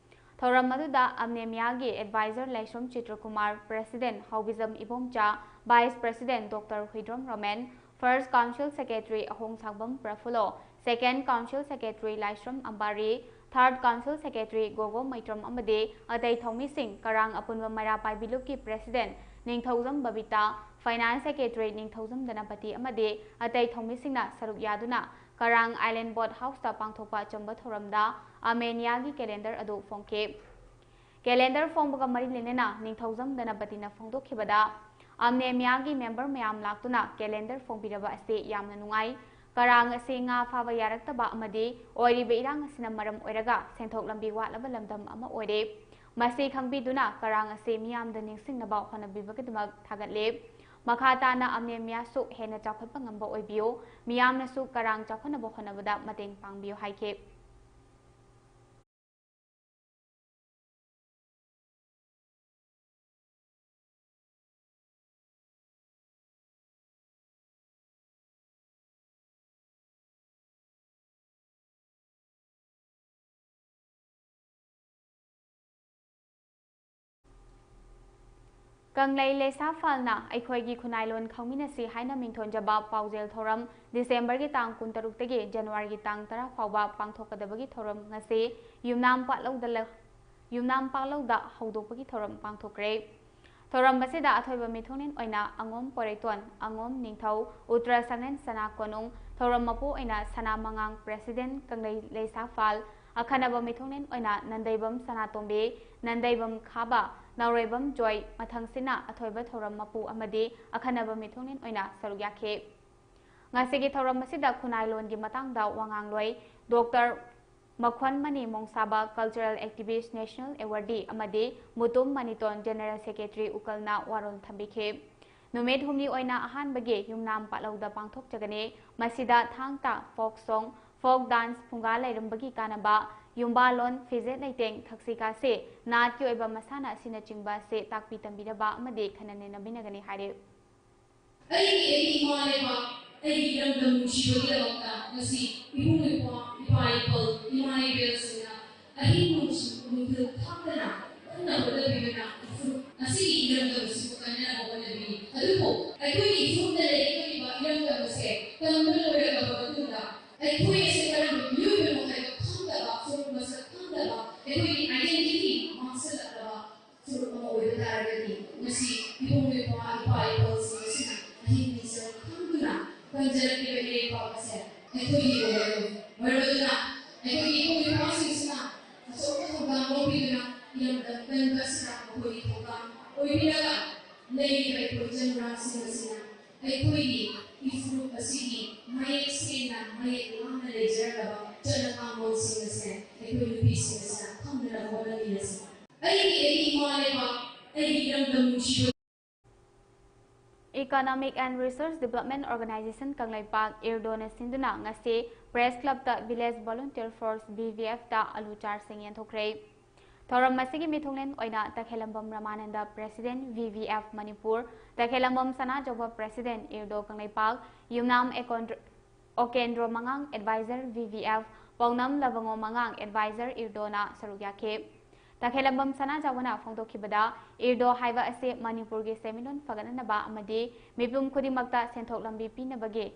ꯊꯧꯔꯝ ꯑꯗꯨꯗ ꯑꯝꯅꯦꯃꯤꯌꯥꯒꯤ advisor ꯂꯥꯏꯁ꯭ꯔꯝ ꯆꯤꯇ꯭ꯔꯀꯨꯃꯥꯔ, president ꯍꯥꯎꯕꯤꯖꯝ Ibomcha, vice president Doctor Huidrom Roman, first council secretary ꯑꯍꯣꯡꯁꯥꯡꯕꯝ ꯄ꯭ꯔꯐꯨꯜꯂꯣ, second council secretary ꯂꯥꯏꯁ꯭ꯔꯝ ꯑꯝꯕꯥꯔꯤ, third council secretary ꯒꯣꯒꯣ ꯃꯩꯇ꯭ꯔꯝ ꯑꯃꯗꯤ ꯑꯇꯩ ꯊꯧꯃꯤꯁꯤꯡ, ꯀꯔꯥꯡ ꯑꯄꯨꯟꯕ ꯃꯩꯔꯥ ꯄꯥꯏꯕꯤ ꯂꯨꯞꯀꯤ president ꯅꯤꯡꯊꯧꯖꯝ ꯕꯕꯤꯇꯥ, finance secretary ꯅꯤꯡꯊꯧꯖꯝ ꯗꯅꯄꯇꯤ ꯑꯃꯗꯤ ꯑꯇꯩ ꯊꯧꯃꯤꯁꯤꯡꯅ ꯁꯔꯨꯛ ꯌꯥꯗꯨꯅ ꯀꯔꯥꯡ Island Boat Houseꯇ ꯄꯥꯡꯊꯣꯛꯄ ꯑꯆꯝꯕ ꯊꯧꯔꯝꯗ ꯑꯃꯦꯅꯤꯌꯥꯒꯤ calendar ꯑꯗꯨ ꯐꯣꯡꯈꯤ꯫ Calendar ꯐꯣꯡꯕꯒ ꯃꯔꯤ ꯂꯩꯅꯅ ꯅꯤꯡꯊꯧꯖꯝ ꯗꯅꯄꯇꯤꯅ ꯐꯣꯡꯗꯣꯛꯈꯤꯕꯗ, ꯑꯝꯅꯦꯃꯤꯌꯥꯒꯤ member ꯃꯌꯥꯝ ꯂꯥꯛꯇꯨꯅ calendar ꯐꯣꯡꯕꯤꯔꯕ ꯑꯁꯤ ꯌꯥꯝꯅ ꯅꯨꯡꯉꯥꯏ꯫ ꯀꯔꯥꯡ ꯑꯁꯤ ꯉꯥ ꯐꯥꯕ ꯌꯥꯔꯛꯇꯕ ꯑꯃꯗꯤ ꯑꯣꯏꯔꯤꯕ ꯏꯔꯥꯡ ꯑꯁꯤꯅ ꯃꯔꯝ ꯑꯣꯏꯔꯒ ꯁꯦꯟꯊꯣꯛ ꯂꯝꯕꯤ ꯋꯥꯠꯂꯕ ꯂꯝꯗꯝ ꯑꯃ ꯑꯣꯏꯔꯦ꯫ ꯃꯁꯤ ꯈꯪꯕꯤꯗꯨꯅ ꯀꯔꯥꯡ ꯑꯁꯤ ꯃꯤꯌꯥꯝꯗ ꯅꯤꯡꯁꯤꯡꯅꯕ ꯍꯣꯠꯅꯕꯤꯕꯒꯤꯗꯃꯛ ꯊꯥꯒꯠꯂꯦ꯫ ꯃꯈꯥ ꯇꯥꯅ ꯑꯝꯅꯦꯃꯤꯌꯥꯁꯨ ꯍꯦꯟꯅ ꯆꯥꯎꯈꯠꯄ ꯉꯝꯕ ꯑꯣꯏꯕꯤꯌꯨ, ꯃꯤꯌꯥꯝꯅꯁꯨ ꯀꯔꯥꯡ ꯆꯥꯎꯈꯠꯅꯕ ꯍꯣꯠꯅꯕꯗ ꯃꯇꯦꯡ ꯄꯥꯡꯕꯤꯌꯨ ꯍꯥꯏꯈꯤ꯫ ꯀꯪꯂꯩ ꯂꯩꯁꯥꯐꯥꯜꯅ ꯑꯩꯈꯣꯏꯒꯤ ꯈꯨꯟꯅꯥꯏ ꯂꯣꯟ ꯈꯪꯃꯤꯟꯅꯁꯤ ꯍꯥꯏꯅ ꯃꯤꯡꯊꯣꯟꯖꯕ ꯄꯥꯎꯖꯦꯜ ꯊꯧꯔꯝ Decemberꯒꯤ ꯇꯥꯡ ꯀꯨꯟꯇꯔꯨꯛꯇꯒꯤ Januaryꯒꯤ ꯇꯥꯡ ꯇꯔꯥ ꯐꯥꯎꯕ ꯄꯥꯡꯊꯣꯛꯀꯗꯕꯒꯤ ꯊꯧꯔꯝ ꯉꯁꯤ ꯌꯨꯝꯅꯥꯝ ꯄꯥꯠꯂꯧꯗ ꯂ-, ꯌꯨꯝꯅꯥꯝ ꯄꯥꯠꯂꯧꯗ ꯍꯧꯗꯣꯛꯄꯒꯤ ꯊꯧꯔꯝ ꯄꯥꯡꯊꯣꯛꯈ꯭ꯔꯦ꯫ ꯊꯧꯔꯝ ꯑꯁꯤꯗ ꯑꯊꯣꯏꯕ ꯃꯤꯊꯨꯡꯂꯦꯟ ꯑꯣꯏꯅ ꯑꯉꯣꯝ ꯄꯣꯏꯔꯩꯇꯣꯟ, ꯑꯉꯣꯝ ꯅꯤꯡꯊꯧ, ꯎꯇ꯭ꯔ ꯁꯪꯂꯦꯟ ꯁꯅꯥ ꯀꯣꯅꯨꯡ, ꯊꯧꯔꯝ ꯃꯄꯨ ꯑꯣꯏꯅ ꯁꯅꯥ ꯃꯉꯥꯡ president ꯀꯪꯂꯩ ꯂꯩꯁꯥꯐꯥꯜ, ꯑꯈꯟꯅꯕ ꯃꯤꯊꯨꯡꯂꯦꯟ ꯑꯣꯏꯅ ꯅꯟꯗꯩꯕꯝ ꯁꯅꯥꯇꯣꯝꯕꯤ, ꯅꯟꯗꯩꯕꯝ ꯈꯥꯕ, ꯅꯥꯎꯔꯩꯕꯝ ꯖꯣꯏ, ꯃꯊꯪꯁꯤꯠꯅ ꯑꯊꯣꯏꯕ ꯊꯧꯔꯝ ꯃꯄꯨ ꯑꯃꯗꯤ ꯑꯈꯟꯅꯕ ꯃꯤꯊꯨꯡꯂꯦꯟ ꯑꯣꯏꯅ ꯁꯔꯨꯛ ꯌꯥꯈꯤ꯫ ꯉꯁꯤꯒꯤ ꯊꯧꯔꯝ ꯑꯁꯤꯗ ꯈꯨꯟꯅꯥꯏ ꯂꯣꯟꯒꯤ ꯃꯇꯥꯡꯗ ꯋꯥꯉꯥꯡꯂꯣꯏ doctor ꯃꯈꯣꯟꯃꯅꯤ ꯃꯣꯡꯁꯥꯕ, cultural activist, national awardee ꯑꯃꯗꯤ ꯃꯨꯇꯨꯝ ꯃꯅꯤꯇꯣꯟ, general secretary ꯎꯀꯜꯅ ꯋꯥꯔꯣꯜ ꯊꯝꯕꯤꯈꯤ꯫ ꯅꯨꯃꯤꯠ ꯍꯨꯝꯅꯤ ꯑꯣꯏꯅ ꯑꯍꯥꯟꯕꯒꯤ ꯌꯨꯝꯅꯥꯝ ꯄꯥꯠꯂꯧꯗ ꯄꯥꯡꯊꯣꯛꯆꯒꯅꯤ꯫ ꯃꯁꯤꯗ ꯊꯥꯡ ꯇꯥ, folk song, folk dance, ꯐꯨꯡꯒꯥ ꯂꯩꯔꯝꯕꯒꯤ ꯀꯥꯟꯅꯕ, ꯌꯨꯝꯕꯥꯜꯂꯣꯟ, ꯐꯤꯖꯦꯠ ꯂꯩꯇꯦꯡ, ꯊꯛꯁꯤ ꯈꯥꯁꯤ, ꯅꯥꯠꯀꯤ ꯑꯣꯏꯕ ꯃꯁꯥꯟꯅ ꯑꯁꯤꯅꯆꯤꯡꯕ ꯑꯁꯤ ꯇꯥꯛꯄꯤ ꯇꯝꯕꯤꯅꯕ ꯑꯃꯗꯤ ꯈꯟꯅ ꯅꯩꯅꯕꯤꯅꯕꯅꯤ ꯍꯥꯏꯔꯤ꯫ ꯑꯩꯒꯤ ꯑꯩꯒꯤ ꯏꯃꯥ ꯂꯩꯕꯥꯛ, ꯑꯩꯒꯤ ꯏꯔꯝꯗꯝ ꯅꯨꯡꯁꯤꯕꯒꯤꯗꯃꯛꯇ ꯉꯁꯤ ꯏꯕꯨꯡ ꯏꯄ꯭ꯋꯥ, ꯏꯄꯥ ꯏꯄꯜ, ꯏꯃꯥ ꯏꯕꯦꯜꯁꯤꯡꯅ ꯑꯍꯤꯡ ꯅꯣꯡꯁꯨ ꯅꯨꯡꯊꯤꯜ ꯈꯥꯡꯗꯅ ꯀꯟꯅ ꯍꯣꯠꯅꯕꯤꯗꯨꯅ ꯐꯨꯔꯨꯞ ꯉꯁꯤꯒꯤ ꯏꯔꯝꯗꯝ ꯑꯁꯤꯕꯨ ꯀꯟꯅꯅꯕ ꯍꯣꯠꯅꯕꯤꯔꯤ꯫ ꯑꯗꯨꯕꯨ ꯑꯩꯈꯣꯏꯒꯤ ꯏꯐꯨꯔꯨꯞꯇ ꯂꯩꯔꯛꯂꯤꯕ ꯏꯔꯝꯗꯝ ꯑꯁꯦ ꯇꯝꯕ ꯂꯣꯏꯔꯛꯂꯕ ꯃꯇꯨꯡꯗ ꯑꯩꯈꯣꯏ ꯑꯁꯤ ꯀꯔꯝꯕ ꯃꯤꯑꯣꯏꯕꯅꯣ ꯍꯥꯏꯕ ꯈꯪꯗꯕ, ꯐꯨꯔꯨꯞ ꯃꯁꯛ ꯈꯪꯗꯕ, ꯑꯩꯈꯣꯏꯒꯤ identity ꯃꯥꯡꯁꯤꯜꯂꯛꯂꯕ ꯐꯨꯔꯨꯞ ꯑꯃ ꯑꯣꯏꯕ ꯇꯥꯔꯒꯗꯤ ꯉꯁꯤ ꯏꯕꯨꯡ ꯏꯄ꯭ꯋꯥ, ꯏꯄꯥ ꯏꯄꯨꯁꯤꯡ ꯑꯁꯤꯅ ꯑꯍꯤꯡ ꯃꯤꯆꯪ ꯈꯪꯗꯨꯅ ꯀꯟꯖꯔꯛꯂꯤꯕ ꯏꯔꯩꯄꯥꯛ ꯑꯁꯦ ꯑꯩꯈꯣꯏꯒꯤ ꯑꯣꯏꯔꯔꯣꯏ꯫ ꯃꯔꯝ ꯑꯗꯨꯅ ꯑꯩꯈꯣꯏꯒꯤ ꯏꯕꯨꯡ ꯏꯄ꯭ꯋꯥꯁꯤꯡꯁꯤꯅ ꯑꯆꯧꯕ ꯊꯧꯗꯥꯡ ꯂꯧꯕꯤꯗꯨꯅ ꯏꯔꯝꯗꯝ ꯀꯟꯕ ꯑꯁꯤꯗ ꯃꯈꯣꯏꯒꯤ ꯊꯧꯗꯥꯡ ꯑꯣꯏꯕꯤꯔꯒ ꯂꯩꯔꯤꯕ ꯑꯩꯈꯣꯏ ꯏꯆꯟ ꯅꯨꯄꯥꯁꯤꯡ ꯑꯁꯤꯅ ꯑꯩꯈꯣꯏꯒꯤ ꯏꯐꯨꯔꯨꯞ ꯑꯁꯤꯒꯤ ꯃꯌꯦꯛ ꯁꯦꯡꯅ, ꯃꯌꯦꯛ ꯂꯥꯝꯅ ꯂꯩꯖꯔꯒꯕ ꯆꯠꯅ ꯀꯥꯡꯂꯣꯟꯁꯤꯡ ꯑꯁꯦ ꯑꯩꯈꯣꯏ ꯅꯨꯄꯤꯁꯤꯡ ꯑꯁꯤꯅ ꯈꯪꯅꯅꯕ ꯍꯣꯠꯅꯃꯤꯟꯅꯁꯤ꯫ ꯑꯩꯒꯤ ꯑꯩꯒꯤ ꯏꯃꯥ ꯂꯩꯕꯥꯛ, ꯑꯩꯒꯤ ꯏꯔꯝꯗꯝ ꯅꯨꯡꯁꯤꯕ Economic and Resource Development Organization Kangleipak, ꯏꯔꯗꯣꯅ ꯁꯤꯟꯗꯨꯅ ꯉꯁꯤ Press Clubꯇ Village Volunteer Force, VVFꯇ ꯑꯂꯨ ꯆꯥꯔꯁꯤꯡ ꯌꯦꯟꯊꯣꯛꯈ꯭ꯔꯦ꯫ ꯊꯧꯔꯝ ꯑꯁꯤꯒꯤ ꯃꯤꯊꯨꯡꯂꯦꯟ ꯑꯣꯏꯅ ꯇꯈꯦꯂꯝꯕꯝ ꯔꯃꯥꯅꯟꯗ, President, VVF Manipur, ꯇꯈꯦꯂꯝꯕꯝ ꯁꯅꯥꯖꯧꯕ, President, ꯏꯔꯗꯣ Kangleipak, ꯌꯨꯝꯅꯥꯝ ꯑꯦꯀꯣꯟꯗ꯭ꯔ-, ꯑꯣꯀꯦꯟꯗ꯭ꯔꯣ ꯃꯉꯥꯡ, Advisor, VVF, ꯄꯥꯎꯅꯝ ꯂꯕꯉꯣ ꯃꯉꯥꯡ, Advisor, ꯏꯔꯗꯣꯅ ꯁꯔꯨꯛ ꯌꯥꯈꯤ꯫ ꯇꯈꯦꯂꯝꯕꯝ ꯁꯅꯥꯖꯥꯎꯕꯅ ꯐꯣꯡꯗꯣꯛꯈꯤꯕꯗ, ꯏꯔꯗꯣ ꯍꯥꯏꯕ ꯑꯁꯤ ꯃꯅꯤꯄꯨꯔꯒꯤ ꯁꯦꯟꯃꯤꯠꯂꯣꯟ ꯐꯒꯠꯅꯅꯕ ꯑꯃꯗꯤ ꯃꯤꯄꯨꯝ ꯈꯨꯗꯤꯡꯃꯛꯇ ꯁꯦꯟꯊꯣꯛ ꯂꯝꯕꯤ ꯄꯤꯅꯕꯒꯤ,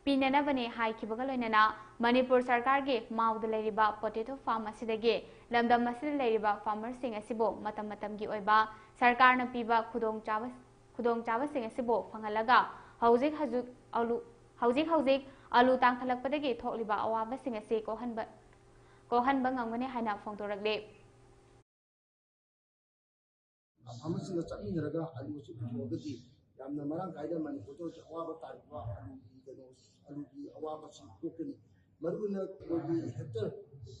ꯄꯤꯅꯅꯕꯅꯤ ꯍꯥꯏꯈꯤꯕꯒ ꯂꯣꯏꯅꯅ, ꯃꯅꯤꯄꯨꯔ ꯁꯔꯀꯥꯔꯒꯤ ꯃꯥꯎꯗ ꯂꯩꯔꯤꯕ potato farm ꯑꯁꯤꯗꯒꯤ ꯂꯝꯗꯝ ꯑꯁꯤꯗ ꯂꯩꯔꯤꯕ farmerꯁꯤꯡ ꯑꯁꯤꯕꯨ ꯃꯇꯝ ꯃꯇꯝꯒꯤ ꯑꯣꯏꯕ ꯁꯔꯀꯥꯔꯅ ꯄꯤꯕ ꯈꯨꯗꯣꯡꯆꯥꯕ, ꯈꯨꯗꯣꯡꯆꯥꯕꯁꯤꯡ ꯑꯁꯤꯕꯨ ꯐꯪꯍꯜꯂꯒ ꯍꯧꯖꯤꯛ ꯍꯧꯖꯤꯛ ꯑꯂꯨ, ꯍꯧꯖꯤꯛ ꯍꯧꯖꯤꯛ ꯑꯂꯨ ꯇꯥꯡꯈꯠꯂꯛꯄꯗꯒꯤ ꯊꯣꯛꯂꯤꯕ ꯑꯋꯥꯕꯁꯤꯡ ꯑꯁꯤ ꯀꯣꯛꯍꯟꯕ, ꯀꯣꯛꯍꯟꯕ ꯉꯝꯒꯅꯤ ꯍꯥꯏꯅ ꯐꯣꯡꯗꯣꯔꯛꯂꯤ꯫ farmerꯁꯤꯡꯒ ꯆꯠꯃꯤꯟꯅꯔꯒ ꯑꯂꯨ ꯑꯁꯤ ꯄꯨꯊꯣꯛꯑꯒꯗꯤ ꯌꯥꯝꯅ ꯃꯔꯥꯡ ꯀꯥꯏꯅ ꯃꯅꯤꯄꯨꯔꯗ ꯍꯧꯖꯤꯛ ꯑꯋꯥꯕ ꯇꯥꯔꯤꯕ ꯑꯂꯨꯒꯤ ꯀꯩꯅꯣ, ꯑꯂꯨꯒꯤ ꯑꯋꯥꯕꯁꯤ ꯀꯣꯛꯀꯅꯤ꯫ ꯃꯔꯨꯑꯣꯏꯅ ꯑꯩꯈꯣꯏꯒꯤ hectare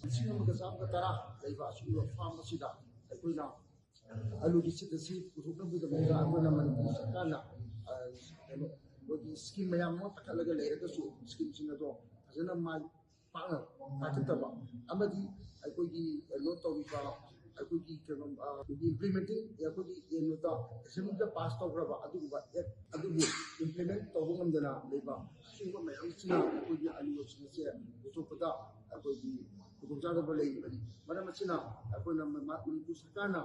ꯂꯤꯁꯤꯡ ꯑꯃꯒ ꯆꯥꯝꯃꯒ ꯇꯔꯥ ꯂꯩꯕ ꯑꯁꯤꯒꯨꯝꯕ farm ꯑꯁꯤꯗ ꯑꯩꯈꯣꯏꯅ ꯑꯂꯨꯒꯤ seed ꯑꯁꯤ ꯄꯨꯊꯣꯛꯅꯕꯒꯤꯗꯃꯛꯇ ꯑꯩꯈꯣꯏꯅ ꯃꯅꯤꯄꯨꯔ ꯁꯔꯀꯥꯔꯅ, ꯑ, ꯀꯩꯅꯣ, ꯑꯩꯈꯣꯏꯒꯤ scheme ꯃꯌꯥꯝ ꯑꯃ ꯄꯥꯏꯈꯠꯂꯒ ꯂꯩꯔꯒꯁꯨ, schemeꯁꯤꯡ ꯑꯗꯣ ꯐꯖꯅ ꯃꯥꯏ ꯄꯥꯛꯅ ꯊꯥꯖꯤꯟꯗꯕ ꯑꯃꯗꯤ ꯑꯩꯈꯣꯏꯒꯤ ꯀꯩꯅꯣ ꯇꯧꯔꯤꯕ ꯑꯩꯈꯣꯏꯒꯤ ꯀꯩꯅꯣ, ꯑ, ꯑꯩꯈꯣꯏꯒꯤ implementing, ꯑꯩꯈꯣꯏꯒꯤ ꯀꯩꯅꯣꯗ assembly ꯗ pass ꯇꯧꯈ꯭ꯔꯕ ꯑꯗꯨꯒꯨꯝꯕ act ꯑꯗꯨꯕꯨ implement ꯇꯧꯕ ꯉꯝꯗꯅ ꯂꯩꯕ ꯑꯁꯤꯒꯨꯝꯕ ꯃꯌꯥꯝꯁꯤꯅ ꯑꯩꯈꯣꯏꯒꯤ ꯑꯂꯨ ꯑꯁꯤꯡ ꯑꯁꯦ ꯄꯨꯊꯣꯛꯄꯗ ꯑꯩꯈꯣꯏꯒꯤ ꯈꯨꯗꯣꯡꯆꯥꯗꯕ ꯂꯩꯔꯤꯕꯅꯤ꯫ ꯃꯔꯝ ꯑꯁꯤꯅ ꯑꯩꯈꯣꯏꯅ ꯃ-, ꯃꯅꯤꯄꯨꯔ ꯁꯔꯀꯥꯔꯅ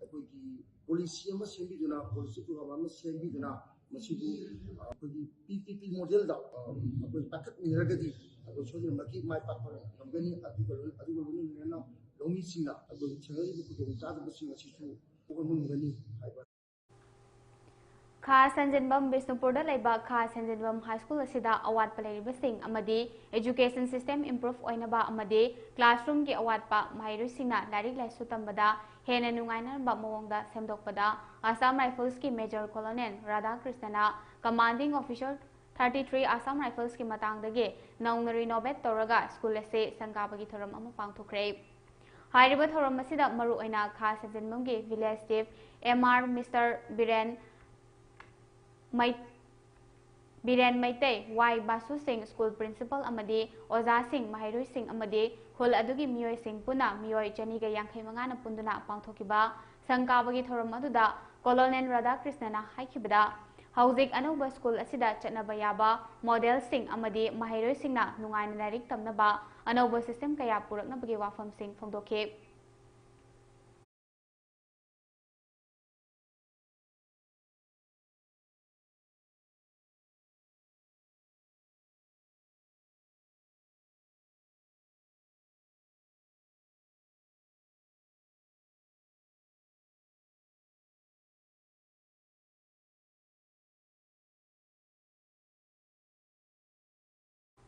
ꯑꯩꯈꯣꯏꯒꯤ policy ꯑꯃ ꯁꯦꯝꯕꯤꯗꯨꯅ, policy program ꯑꯃ ꯁꯦꯝꯕꯤꯗꯨꯅ ꯃꯁꯤꯕꯨ, ꯑ, ꯑꯩꯈꯣꯏꯒꯤ P P P model ꯗ, ꯑ, ꯑꯩꯈꯣꯏ ꯄꯥꯏꯈꯠꯃꯤꯟꯅꯔꯒꯗꯤ ꯑꯩꯈꯣꯏ ꯁꯣꯏꯗꯅꯃꯛꯀꯤ ꯃꯥꯏ ꯄꯥꯛꯄ ꯉꯝꯒꯅꯤ꯫ ꯑꯗꯨꯒ ꯂꯣꯏ-, ꯑꯗꯨꯒ ꯂꯣꯏꯅꯅ ꯂꯧꯃꯤꯁꯤꯡꯅ ꯑꯩꯈꯣꯏꯒꯤ ꯊꯦꯡꯅꯔꯤꯕ ꯈꯨꯗꯣꯡꯆꯥꯗꯕꯁꯤꯡ ꯑꯁꯤꯁꯨ ꯀꯣꯛꯍꯟꯕ ꯉꯝꯒꯅꯤ ꯍꯥꯏꯕ꯫ ꯈꯥ ꯁꯟꯖꯤꯟꯕꯝ꯫ ꯕꯤꯁꯅꯨꯄꯨꯔꯗ ꯂꯩꯕ ꯈꯥ ꯁꯟꯖꯤꯟꯕꯝ ꯍꯥꯏ ꯁ꯭ꯀꯨꯜ ꯑꯁꯤꯗ ꯑꯋꯥꯠꯄ ꯂꯩꯔꯤꯕꯁꯤꯡ ꯑꯃꯗꯤ education system improve ꯑꯣꯏꯅꯕ ꯑꯃꯗꯤ classroom ꯒꯤ ꯑꯋꯥꯠꯄ, ꯃꯍꯩꯔꯣꯏꯁꯤꯡꯅ ꯂꯥꯏꯔꯤꯛ ꯂꯥꯏꯁꯨ ꯇꯝꯕꯗ ꯍꯦꯟꯅ ꯅꯨꯡꯉꯥꯏꯅꯕ ꯃꯑꯣꯡꯗ ꯁꯦꯝꯗꯣꯛꯄꯗ Assam Rifles ꯀꯤ Major Colonel ꯔꯥꯙꯥꯀ꯭ꯔꯤꯁꯅꯅ Commanding Officer thirty three Assam Rifles ꯀꯤ ꯃꯇꯥꯡꯗꯒꯤ ꯅꯧꯅ renovate ꯇꯧꯔꯒ ꯁ꯭ꯀꯨꯜ ꯑꯁꯤ ꯁꯪꯒꯥꯕꯒꯤ ꯊꯧꯔꯝ ꯑꯃ ꯄꯥꯡꯊꯣꯛꯈ꯭ꯔꯦ꯫ ꯍꯥꯏꯔꯤꯕ ꯊꯧꯔꯝ ꯑꯁꯤꯗ ꯃꯔꯨꯑꯣꯏꯅ ꯈꯥ ꯁꯟꯖꯤꯟꯕꯝꯒꯤ village chief M R Mister Biren ꯃꯩ-, ꯕꯤꯔꯦꯟ ꯃꯩꯇꯩ, ꯋꯥꯏ ꯕꯥꯁꯨ ꯁꯤꯡ, ꯁ꯭ꯀꯨꯜ ꯄ꯭ꯔꯤꯟꯁꯤꯄꯥꯜ ꯑꯃꯗꯤ ꯑꯣꯖꯥꯁꯤꯡ, ꯃꯍꯩꯔꯣꯏꯁꯤꯡ ꯑꯃꯗꯤ ꯈꯨꯜ ꯑꯗꯨꯒꯤ ꯃꯤꯑꯣꯏꯁꯤꯡ ꯄꯨꯟꯅ ꯃꯤꯑꯣꯏ ꯆꯅꯤꯒ ꯌꯥꯡꯈꯩ ꯃꯉꯥꯅ ꯄꯨꯟꯗꯨꯅ ꯄꯥꯡꯊꯣꯛꯈꯤꯕ ꯁꯪ ꯀꯥꯕꯒꯤ ꯊꯧꯔꯝ ꯑꯗꯨꯗ ꯀꯣꯂꯣꯅꯦꯜ ꯔꯥꯙꯥꯀ꯭ꯔꯤꯁꯅꯅ ꯍꯥꯏꯈꯤꯕꯗ, ꯍꯧꯖꯤꯛ ꯑꯅꯧꯕ ꯁ꯭ꯀꯨꯜ ꯑꯁꯤꯗ ꯆꯠꯅꯕ ꯌꯥꯕ ꯃꯣꯗꯦꯜꯁꯤꯡ ꯑꯃꯗꯤ ꯃꯍꯩꯔꯣꯏꯁꯤꯡꯅ ꯅꯨꯡꯉꯥꯏꯅ ꯂꯥꯏꯔꯤꯛ ꯇꯝꯅꯕ ꯑꯅꯧꯕ system ꯀꯌꯥ ꯄꯨꯔꯛꯅꯕꯒꯤ ꯋꯥꯐꯝꯁꯤꯡ ꯐꯣꯡꯗꯣꯛꯈꯤ꯫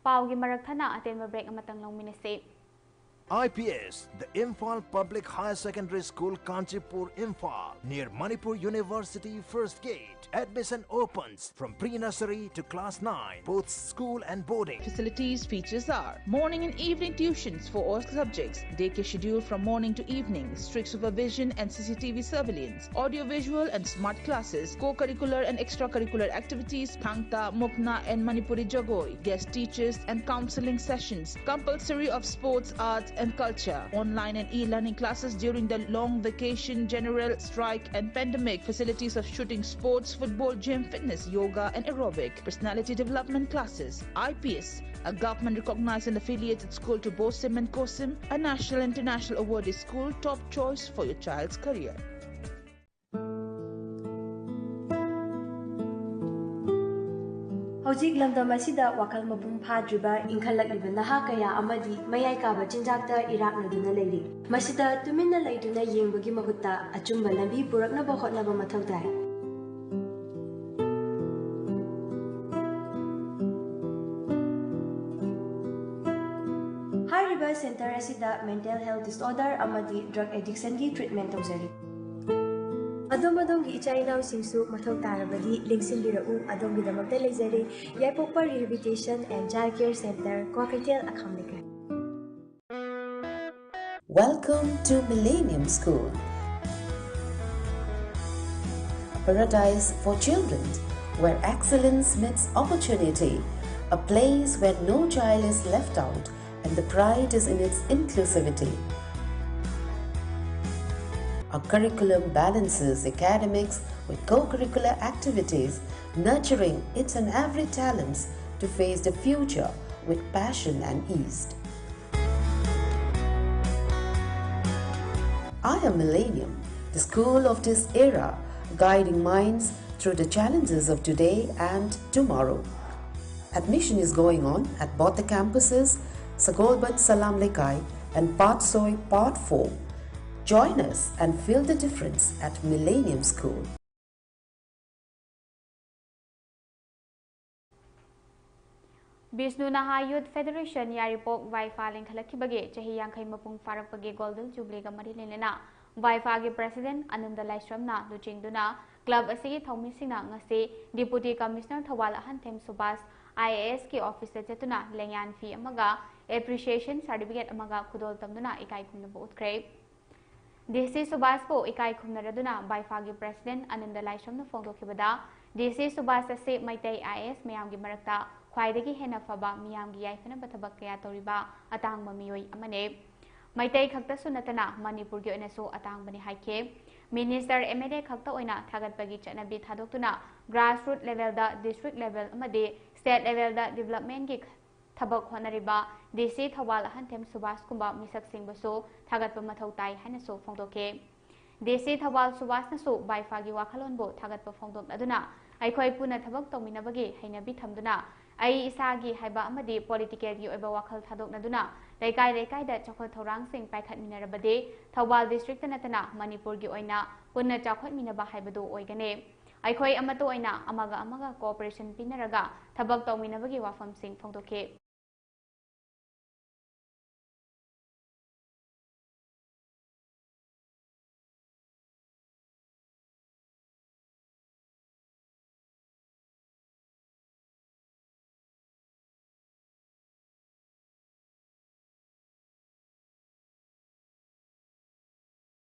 ꯄꯥꯎꯒꯤ ꯃꯔꯛ ꯊꯠꯅ ꯑꯇꯦꯟꯕ break ꯑꯃꯇꯪ ꯂꯧꯃꯤꯟꯅꯁꯤ꯫ I P S, the Imphal Public Higher Secondary School, Kanchipur, Imphal, near Manipur University First Gate. Admission opens from pre-nursery to class nine, both school and boarding. Facilities features are morning and evening tuitions for all subjects, daycare schedule from morning to evening, strict supervision and C C T V surveillance, audio-visual and smart classes, co-curricular and extracurricular activities, Thangta, Mukna and Manipuri Jagoi, guest teachers and counseling sessions, compulsory of sports, arts and culture, online and e-learning classes during the long vacation, general strike and pandemic, facilities of shooting sports, football, gym, fitness, yoga and aerobic, personality development classes, I P S, a government recognized and affiliated school to BOSIM and COSIM, a national international awarded school, top choice for your child's career. ꯍꯧꯖꯤꯛ ꯂꯝꯗꯝ ꯑꯁꯤꯗ ꯋꯥꯈꯜ ꯃꯄꯨꯡ ꯐꯥꯗ꯭ꯔꯤꯕ ꯏꯟꯈꯠꯂꯛꯂꯤꯕ ꯅꯍꯥ ꯀꯌꯥ ꯑꯃꯗꯤ ꯃꯌꯥꯏ ꯀꯥꯕ ꯆꯤꯟꯖꯥꯛꯇ ꯏꯔꯥꯛꯅꯗꯨꯅ ꯂꯩꯔꯤ꯫ ꯃꯁꯤꯗ ꯇꯨꯃꯤꯟꯅ ꯂꯩꯗꯨꯅ ꯌꯦꯡꯕꯒꯤ ꯃꯍꯨꯠꯇ ꯑꯆꯨꯝꯕ ꯂꯝꯕꯤ ꯄꯨꯔꯛꯅꯕ ꯍꯣꯠꯅꯕ ꯃꯊꯧ ꯇꯥꯏ꯫ ꯍꯥꯏꯔꯤꯕ ꯁꯦꯟꯇꯔ ꯑꯁꯤꯗ mental health disorder ꯑꯃꯗꯤ drug addiction ꯒꯤ treatment ꯇꯧꯖꯔꯤ꯫ ꯑꯗꯣꯝ ꯑꯗꯣꯝꯒꯤ ꯏꯆꯥ ꯏꯅꯥꯎꯁꯤꯡꯁꯨ ꯃꯊꯧ ꯇꯥꯔꯕꯗꯤ ꯂꯦꯡꯁꯤꯟꯕꯤꯔꯛꯎ꯫ ꯑꯗꯣꯝꯒꯤꯗꯃꯛꯇ ꯂꯩꯖꯔꯤ ꯌꯥꯏꯄꯣꯛꯄ Rehabilitation and Child Care Center, Kwakeithel, ꯑꯈꯥꯝ ꯂꯩꯀꯥꯏ꯫ Welcome to Millennium School, a paradise for children where excellence meets opportunity, a place where no child is left out and the pride is in its inclusivity. Our curriculum balances academics with co-curricular activities, nurturing each and every talents to face the future with passion and ease. I am Millennium, the school of this era, guiding minds through the challenges of today and tomorrow. Admission is going on at both the campuses, Sagolband Salam Lekai and Patsoi Part four. Join us and feel the difference at Millennium School. Bishnu ꯅꯍꯥ youth federation ꯌꯥꯏꯔꯤꯄꯣꯛ ꯕꯥꯏꯐꯥ ꯂꯤꯡꯈꯠꯂꯛꯈꯤꯕꯒꯤ ꯆꯍꯤ ꯌꯥꯡꯈꯩ ꯃꯄꯨꯡ ꯐꯥꯔꯛꯄꯒꯤ golden ꯖꯨꯕ꯭ꯂꯤꯒ ꯃꯔꯤ ꯂꯩꯅꯅ ꯕꯥꯏꯐꯥꯒꯤ president Anand ꯂꯥꯏꯁ꯭ꯔꯝꯅ ꯂꯨꯆꯤꯡꯗꯨꯅ club ꯑꯁꯤꯒꯤ ꯊꯧꯃꯤꯁꯤꯡꯅ ꯉꯁꯤ deputy commissioner Thoubal Ahanthem Subash I A ꯑꯦꯁꯀꯤ ꯑꯣꯐꯤꯁꯇ ꯆꯠꯇꯨꯅ ꯂꯦꯡꯌꯥꯟ ꯐꯤ ꯑꯃꯒ ꯑꯦꯄ꯭ꯔꯤꯁꯤꯌꯦꯁꯟ ꯁꯥꯔꯇꯤꯐꯤꯀꯦꯠ ꯑꯃꯒ ꯈꯨꯗꯣꯜ ꯇꯝꯗꯨꯅ ꯏꯀꯥꯏ ꯈꯨꯝꯅꯕ ꯎꯠꯈ꯭ꯔꯦ꯫ ꯗꯤ ꯁꯤ ꯁꯨꯕꯥꯁꯄꯨ ꯏꯀꯥꯏ ꯈꯨꯝꯅꯔꯗꯨꯅ ꯕꯥꯏꯐꯥꯒꯤ ꯄ꯭ꯔꯦꯁꯤꯗꯦꯟꯠ ꯑꯅꯟꯗ ꯂꯥꯏꯁ꯭ꯔꯝꯅ ꯐꯣꯡꯗꯣꯛꯈꯤꯕꯗ, ꯗꯤ ꯁꯤ ꯁꯨꯕꯥꯁ ꯑꯁꯤ ꯃꯩꯇꯩ ꯑꯥꯏ ꯑꯦ ꯑꯦꯁ ꯃꯌꯥꯝꯒꯤ ꯃꯔꯛꯇ ꯈ꯭ꯋꯥꯏꯗꯒꯤ ꯍꯦꯟꯅ ꯐꯕ, ꯃꯤꯌꯥꯝꯒꯤ ꯌꯥꯏꯐꯅꯕ ꯊꯕꯛ ꯀꯌꯥ ꯇꯧꯔꯤꯕ ꯑꯇꯥꯡꯕ ꯃꯤꯑꯣꯏ ꯑꯃꯅꯤ꯫ ꯃꯩꯇꯩ ꯈꯛꯇꯁꯨ ꯅꯠꯇꯅ ꯃꯅꯤꯄꯨꯔꯒꯤ ꯑꯣꯏꯅꯁꯨ ꯑꯇꯥꯡꯕꯅꯤ ꯍꯥꯏꯈꯤ꯫ ꯃꯤꯅꯤꯁꯇꯔ, ꯑꯦꯝ ꯑꯦꯜ ꯑꯦ ꯈꯛꯇ ꯑꯣꯏꯅ ꯊꯥꯒꯠꯄꯒꯤ ꯆꯠꯅꯕꯤ ꯊꯥꯗꯣꯛꯇꯨꯅ ꯒ꯭ꯔꯥꯁꯔꯨꯠ ꯂꯦꯚꯦꯜꯗ, ꯗꯤꯁꯇ꯭ꯔꯤꯛ ꯂꯦꯚꯦꯜ ꯑꯃꯗꯤ ꯁ꯭ꯇꯦꯠ ꯂꯦꯚꯦꯜꯗ ꯗꯤꯕ꯭ꯂꯞꯃꯦꯟꯠꯀꯤ ꯊꯕꯛ ꯍꯣꯠꯅꯔꯤꯕ ꯗꯤ ꯁꯤ ꯊꯧꯕꯥꯜ ꯑꯍꯟꯊꯦꯝ ꯁꯨꯕꯥꯁꯀꯨꯝꯕ ꯃꯤꯁꯛꯁꯤꯡꯕꯨꯁꯨ ꯊꯥꯒꯠꯄ ꯃꯊꯧ ꯇꯥꯏ ꯍꯥꯏꯅꯁꯨ ꯐꯣꯡꯗꯣꯛꯈꯤ꯫ ꯗꯤ ꯁꯤ ꯊꯧꯕꯥꯜ ꯁꯨꯕꯥꯁꯅꯁꯨ ꯕꯥꯏꯐꯥꯒꯤ ꯋꯥꯈꯜꯂꯣꯟꯕꯨ ꯊꯥꯒꯠꯄ ꯐꯣꯡꯗꯣꯛꯂꯗꯨꯅ ꯑꯩꯈꯣꯏ ꯄꯨꯟꯅ ꯊꯕꯛ ꯇꯧꯃꯤꯟꯅꯕꯒꯤ ꯍꯩꯅꯕꯤ ꯊꯝꯗꯨꯅ ꯑꯩ ꯏꯁꯥꯒꯤ ꯍꯥꯏꯕ ꯑꯃꯗꯤ ꯄꯣꯂꯤꯇꯤꯀꯦꯜꯒꯤ ꯑꯣꯏꯕ ꯋꯥꯈꯜ ꯊꯥꯗꯣꯛꯅꯗꯨꯅ ꯂꯩꯀꯥꯏ ꯂꯩꯀꯥꯏꯗ ꯆꯥꯎꯈꯠ ꯊꯧꯔꯥꯡꯁꯤꯡ ꯄꯥꯏꯈꯠꯃꯤꯟꯅꯔꯕꯗꯤ ꯊꯧꯕꯥꯜ ꯗꯤꯁꯇ꯭ꯔꯤꯛꯇ ꯅꯠꯇꯅ ꯃꯅꯤꯄꯨꯔꯒꯤ ꯑꯣꯏꯅ ꯄꯨꯟꯅ ꯆꯥꯎꯈꯠꯃꯤꯟꯅꯕ ꯍꯥꯏꯕꯗꯨ ꯑꯣꯏꯒꯅꯤ꯫ ꯑꯩꯈꯣꯏ ꯑꯃꯠꯇ ꯑꯣꯏꯅ ꯑꯃꯒ ꯑꯃꯒ ꯀꯣꯑꯣꯄꯔꯦꯁꯟ ꯄꯤꯅꯔꯒ ꯊꯕꯛ ꯇꯧꯃꯤꯟꯅꯕꯒꯤ ꯋꯥꯐꯝꯁꯤꯡ ꯐꯣꯡꯗꯣꯛꯈꯤ꯫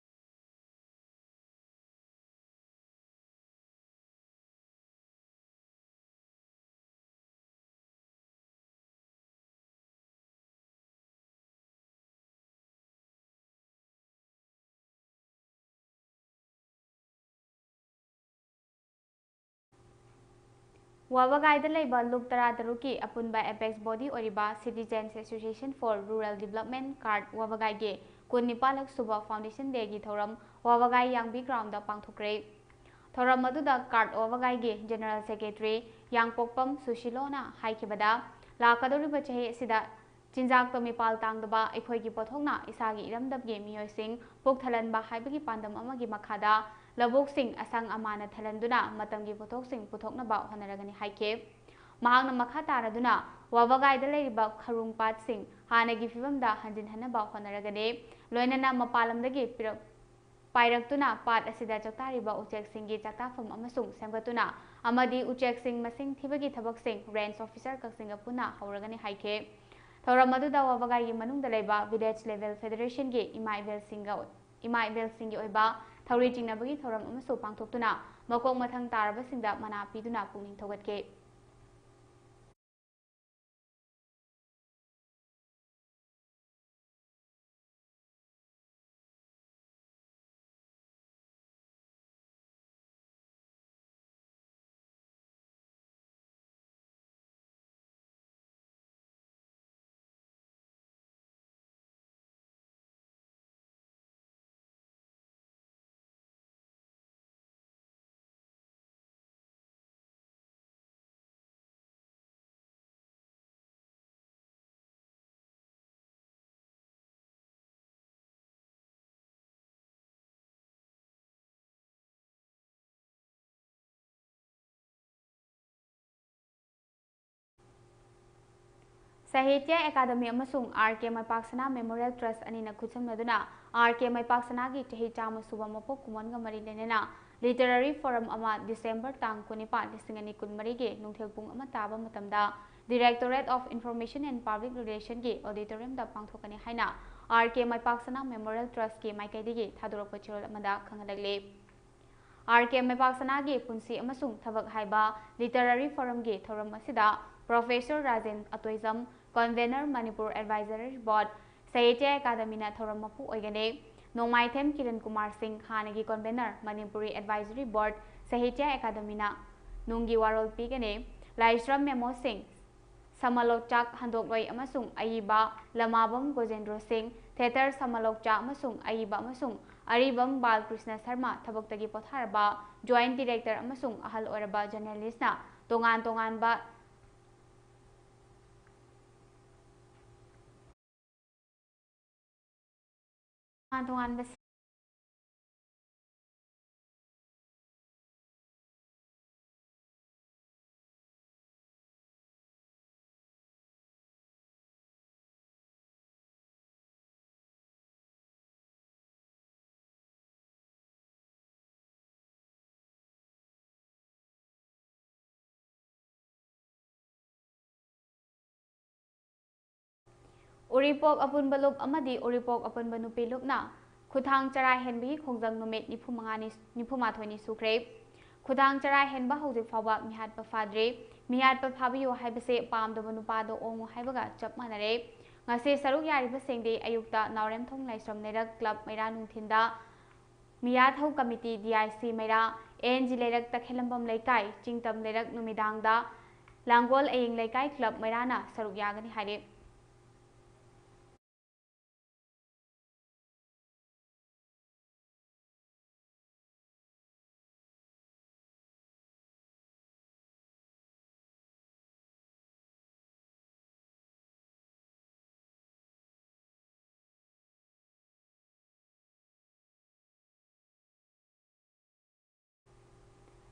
ꯋꯥꯕꯒꯥꯏꯗ ꯂꯩꯕ ꯂꯨꯞ ꯇꯔꯥꯇꯔꯨꯛꯀꯤ ꯑꯄꯨꯟꯕ ꯑꯦꯄꯦꯛꯁ ꯕꯣꯗꯤ ꯑꯣꯏꯔꯤꯕ Citizens Association for Rural Development, CARD, ꯋꯥꯕꯒꯥꯏꯒꯤ ꯀꯨꯟꯅꯤꯄꯥꯜꯂꯛ ꯁꯨꯕ ꯐꯥꯎꯟꯗꯦꯁꯟ ꯗꯦꯒꯤ ꯊꯧꯔꯝ ꯋꯥꯕꯒꯥꯏ ꯌꯥꯡꯕꯤ ꯒ꯭ꯔꯥꯎꯟꯗ ꯄꯥꯡꯊꯣꯛꯈ꯭ꯔꯦ꯫ ꯊꯧꯔꯝ ꯑꯗꯨꯗ ꯀꯥꯔꯠ ꯋꯥꯕꯒꯥꯏꯒꯤ ꯖꯦꯅꯔꯦꯜ ꯁꯦꯀ꯭ꯔꯦꯇꯔꯤ ꯌꯥꯡꯄꯣꯛꯄꯝ ꯁꯨꯁꯤꯂꯣꯅ ꯍꯥꯏꯈꯤꯕꯗ, ꯂꯥꯛꯀꯗꯧꯔꯤꯕ ꯆꯍꯤ ꯑꯁꯤꯗ ꯆꯤꯟꯖꯥꯛꯇ ꯃꯤꯄꯥꯜ ꯇꯥꯡꯗꯕ ꯑꯩꯈꯣꯏꯒꯤ ꯄꯣꯠꯊꯣꯛꯅ ꯏꯁꯥꯒꯤ ꯏꯔꯝꯗꯝꯒꯤ ꯃꯤꯑꯣꯏꯁꯤꯡ ꯄꯨꯛ ꯊꯜꯍꯟꯕ ꯍꯥꯏꯕꯒꯤ ꯄꯥꯟꯗꯝ ꯑꯃꯒꯤ ꯃꯈꯥꯗ ꯂꯧꯕꯨꯛꯁꯤꯡ ꯑꯁꯪ ꯑꯃꯥꯟꯅ ꯊꯜꯍꯟꯗꯨꯅ ꯃꯇꯝꯒꯤ ꯄꯣꯠꯊꯣꯛꯁꯤꯡ ꯄꯨꯊꯣꯛꯅꯕ ꯍꯣꯠꯅꯔꯒꯅꯤ ꯍꯥꯏꯈꯤ꯫ ꯃꯍꯥꯛꯅ ꯃꯈꯥ ꯇꯥꯔꯗꯨꯅ ꯋꯥꯕꯒꯥꯏꯗ ꯂꯩꯔꯤꯕ ꯈꯔꯨꯡ ꯄꯥꯠꯁꯤꯡ ꯍꯥꯟꯅꯒꯤ ꯐꯤꯕꯝꯗ ꯍꯟꯖꯤꯟꯍꯟꯅꯕ ꯍꯣꯠꯅꯔꯒꯅꯤ꯫ ꯂꯣꯏꯅꯅ ꯃꯄꯥꯟ ꯂꯝꯗꯒꯤ ꯄꯤꯔꯛ-, ꯄꯥꯏꯔꯛꯇꯨꯅ ꯄꯥꯠ ꯑꯁꯤꯗ ꯆꯥꯛꯇꯥꯔꯤꯕ ꯎꯆꯦꯛꯁꯤꯡꯒꯤ ꯆꯥꯛꯇꯥꯐꯝ ꯑꯃꯁꯨꯡ ꯁꯦꯝꯒꯠꯇꯨꯅ ꯑꯃꯗꯤ ꯎꯆꯦꯛꯁꯤꯡ ꯃꯁꯤꯡ ꯊꯤꯕꯒꯤ ꯊꯕꯛꯁꯤꯡ ꯔꯦꯟꯖ ꯑꯣꯐꯤꯁꯔ ꯀꯛꯆꯤꯡꯒ ꯄꯨꯟꯅ ꯍꯧꯔꯒꯅꯤ ꯍꯥꯏꯈꯤ꯫ ꯊꯧꯔꯝ ꯑꯗꯨꯗ ꯋꯥꯕꯒꯥꯏꯒꯤ ꯃꯅꯨꯡꯗ ꯂꯩꯕ ꯚꯤꯂꯦꯖ ꯂꯦꯚꯦꯜ ꯐꯦꯗꯔꯦꯁꯟꯒꯤ ꯏꯃꯥ ꯏꯕꯦꯜꯁꯤꯡꯒ, ꯏꯃꯥ ꯏꯕꯦꯜꯁꯤꯡꯒꯤ ꯑꯣꯏꯕ ꯊꯧꯔꯤ ꯆꯤꯡꯅꯕꯒꯤ ꯊꯧꯔꯝ ꯑꯃꯁꯨ ꯄꯥꯡꯊꯣꯛꯇꯨꯅ ꯃꯀꯣꯛ ꯃꯊꯪ ꯇꯥꯔꯕꯁꯤꯡꯗ ꯃꯅꯥ ꯄꯤꯗꯨꯅ ꯄꯨꯛꯅꯤꯡ ꯊꯧꯒꯠꯈꯤ꯫ ꯁꯥꯍꯤꯇ꯭ꯌ ꯑꯦꯀꯥꯗꯃꯤ ꯑꯃꯁꯨꯡ ꯑꯥꯔ ꯀꯦ ꯃꯩꯄꯥꯛꯁꯅꯥ ꯃꯦꯃꯣꯔꯤꯌꯦꯜ ꯇ꯭ꯔꯁ ꯑꯅꯤꯅ ꯈꯨꯠꯁꯝꯅꯗꯨꯅ ꯑꯥꯔ ꯀꯦ ꯃꯩꯄꯥꯛꯁꯅꯥꯒꯤ ꯆꯍꯤ ꯆꯥꯝꯃ ꯁꯨꯕ ꯃꯄꯣꯛ ꯀꯨꯝꯑꯣꯟꯒ ꯃꯔꯤ ꯂꯩꯅꯅ ꯂꯤꯇꯔꯦꯔꯤ ꯐꯣꯔꯝ ꯑꯃ ꯗꯤꯁꯦꯝꯕꯔ ꯇꯥꯡ ꯀꯨꯟꯅꯤꯄꯥꯟ, ꯂꯤꯁꯤꯡ ꯑꯅꯤ ꯀꯨꯟꯃꯔꯤꯒꯤ ꯅꯨꯡꯊꯤꯜ ꯄꯨꯡ ꯑꯃ ꯇꯥꯕ ꯃꯇꯝꯗ Directorate of Information and Public Relationꯒꯤ ꯑꯣꯗꯤꯇꯣꯔꯤꯌꯝꯗ ꯄꯥꯡꯊꯣꯛꯀꯅꯤ ꯍꯥꯏꯅ ꯑꯥꯔ ꯀꯦ ꯃꯩꯄꯥꯛꯁꯅꯥ ꯃꯦꯃꯣꯔꯤꯌꯦꯜ ꯇ꯭ꯔꯁꯀꯤ ꯃꯥꯏꯀꯩꯗꯒꯤ ꯊꯥꯗꯣꯔꯛꯄ ꯆꯦꯔꯣꯜ ꯑꯃꯗ ꯈꯪꯍꯜꯂꯛꯂꯤ꯫ ꯑꯥꯔ ꯀꯦ ꯃꯩꯄꯥꯛꯁꯅꯥꯒꯤ ꯄꯨꯟꯁꯤ ꯑꯃꯁꯨꯡ ꯊꯕꯛ ꯍꯥꯏꯕ ꯂꯤꯇꯔꯦꯔꯤ ꯐꯣꯔꯝꯒꯤ ꯊꯧꯔꯝ ꯑꯁꯤꯗ professor Rajen Atoijam, convener Manipur advisory board, Sahitya ꯑꯦꯀꯥꯗꯃꯤꯅ ꯊꯧꯔꯝ ꯃꯄꯨ ꯑꯣꯏꯒꯅꯤ꯫ ꯅꯣꯡꯃꯥꯏꯊꯦꯝ ꯀꯤꯔꯟ ꯀꯨꯃꯥꯔ ꯁꯤꯡ, ꯍꯥꯟꯅꯒꯤ convener Manipuri advisory board, Sahitya ꯑꯦꯀꯥꯗꯃꯤꯅ ꯅꯨꯡꯒꯤ ꯋꯥꯔꯣꯜ ꯄꯤꯒꯅꯤ꯫ ꯂꯥꯏꯁ꯭ꯔꯝ ꯃꯦꯃꯣ ꯁꯤꯡ, ꯁꯃꯥꯂꯣꯆꯥꯛ ꯍꯟꯗꯣꯛꯂꯣꯏ ꯑꯃꯁꯨꯡ ꯑꯏꯕ ꯂꯃꯥꯕꯝ ꯒꯣꯖꯦꯟꯗ꯭ꯔꯣ ꯁꯤꯡ, ꯊꯤꯌꯦꯇꯔ ꯁꯃꯥꯂꯣꯆꯥ ꯑꯃꯁꯨꯡ ꯑꯏꯕ ꯑꯃꯁꯨꯡ ꯑꯔꯤꯕꯝ ꯕꯥꯜꯀ꯭ꯔꯤꯁꯅ ꯁꯔꯃ ꯊꯕꯛꯇꯒꯤ ꯄꯣꯊꯥꯔꯕ ꯖꯣꯏꯟꯠ ꯗꯤꯔꯦꯛꯇꯔ ꯑꯃꯁꯨꯡ ꯑꯍꯜ ꯑꯣꯏꯔꯕ ꯖꯔꯅꯦꯂꯤꯁ꯭ꯠꯅ ꯇꯣꯉꯥꯟ ꯇꯣꯉꯥꯟꯕ ꯇꯣꯉꯥꯟ ꯇꯣꯉꯥꯟꯕ ꯎꯔꯤꯄꯣꯛ ꯑꯄꯨꯟꯕ ꯂꯨꯞ ꯑꯃꯗꯤ ꯎꯔꯤꯄꯣꯛ ꯑꯄꯨꯟꯕ ꯅꯨꯄꯤ ꯂꯨꯞꯅ ꯈꯨꯊꯥꯡ ꯆꯔꯥ ꯍꯦꯟꯕꯒꯤ ꯈꯣꯡꯖꯪ ꯅꯨꯃꯤꯠ ꯅꯤꯐꯨ ꯃꯉꯥꯅꯤ, ꯅꯤꯐꯨ ꯃꯥꯊꯣꯏꯅꯤ ꯁꯨꯈ꯭ꯔꯦ꯫ ꯈꯨꯊꯥꯡ ꯆꯔꯥ ꯍꯦꯟꯕ ꯍꯧꯖꯤꯛ ꯐꯥꯎꯕ ꯃꯤꯍꯥꯠꯄ ꯐꯥꯗ꯭ꯔꯤ꯫ ꯃꯤꯍꯥꯠꯄ ꯐꯥꯕꯤꯌꯨ ꯍꯥꯏꯕꯁꯦ ꯄꯥꯝꯗꯕ ꯅꯨꯄꯥꯗ ꯑꯣꯡꯉꯨ ꯍꯥꯏꯕꯒ ꯆꯞ ꯃꯥꯟꯅꯔꯦ꯫ ꯉꯁꯤ ꯁꯔꯨꯛ ꯌꯥꯔꯤꯕꯁꯤꯡꯗꯤ ꯑꯌꯨꯛꯇ ꯅꯥꯎꯔꯦꯝꯊꯣꯡ ꯂꯥꯏꯁ꯭ꯔꯝ ꯂꯩꯔꯛ ꯀ꯭ꯂꯕ ꯃꯩꯔꯥ, ꯅꯨꯡꯊꯤꯟꯗ ꯃꯤꯌꯥꯊꯧ committee, D I C ꯃꯩꯔꯥ, A N G ꯂꯩꯔꯛ ꯇꯈꯦꯜꯂꯝꯕꯝ ꯂꯩꯀꯥꯏ, ꯆꯤꯡꯇꯝ ꯂꯩꯔꯛ ꯅꯨꯃꯤꯗꯥꯡꯗ ꯂꯥꯡꯒꯣꯜ ꯑꯌꯤꯡ ꯂꯩꯀꯥꯏ ꯀ꯭ꯂꯕ ꯃꯩꯔꯥꯅ ꯁꯔꯨꯛ ꯌꯥꯒꯅꯤ ꯍꯥꯏꯔꯤ꯫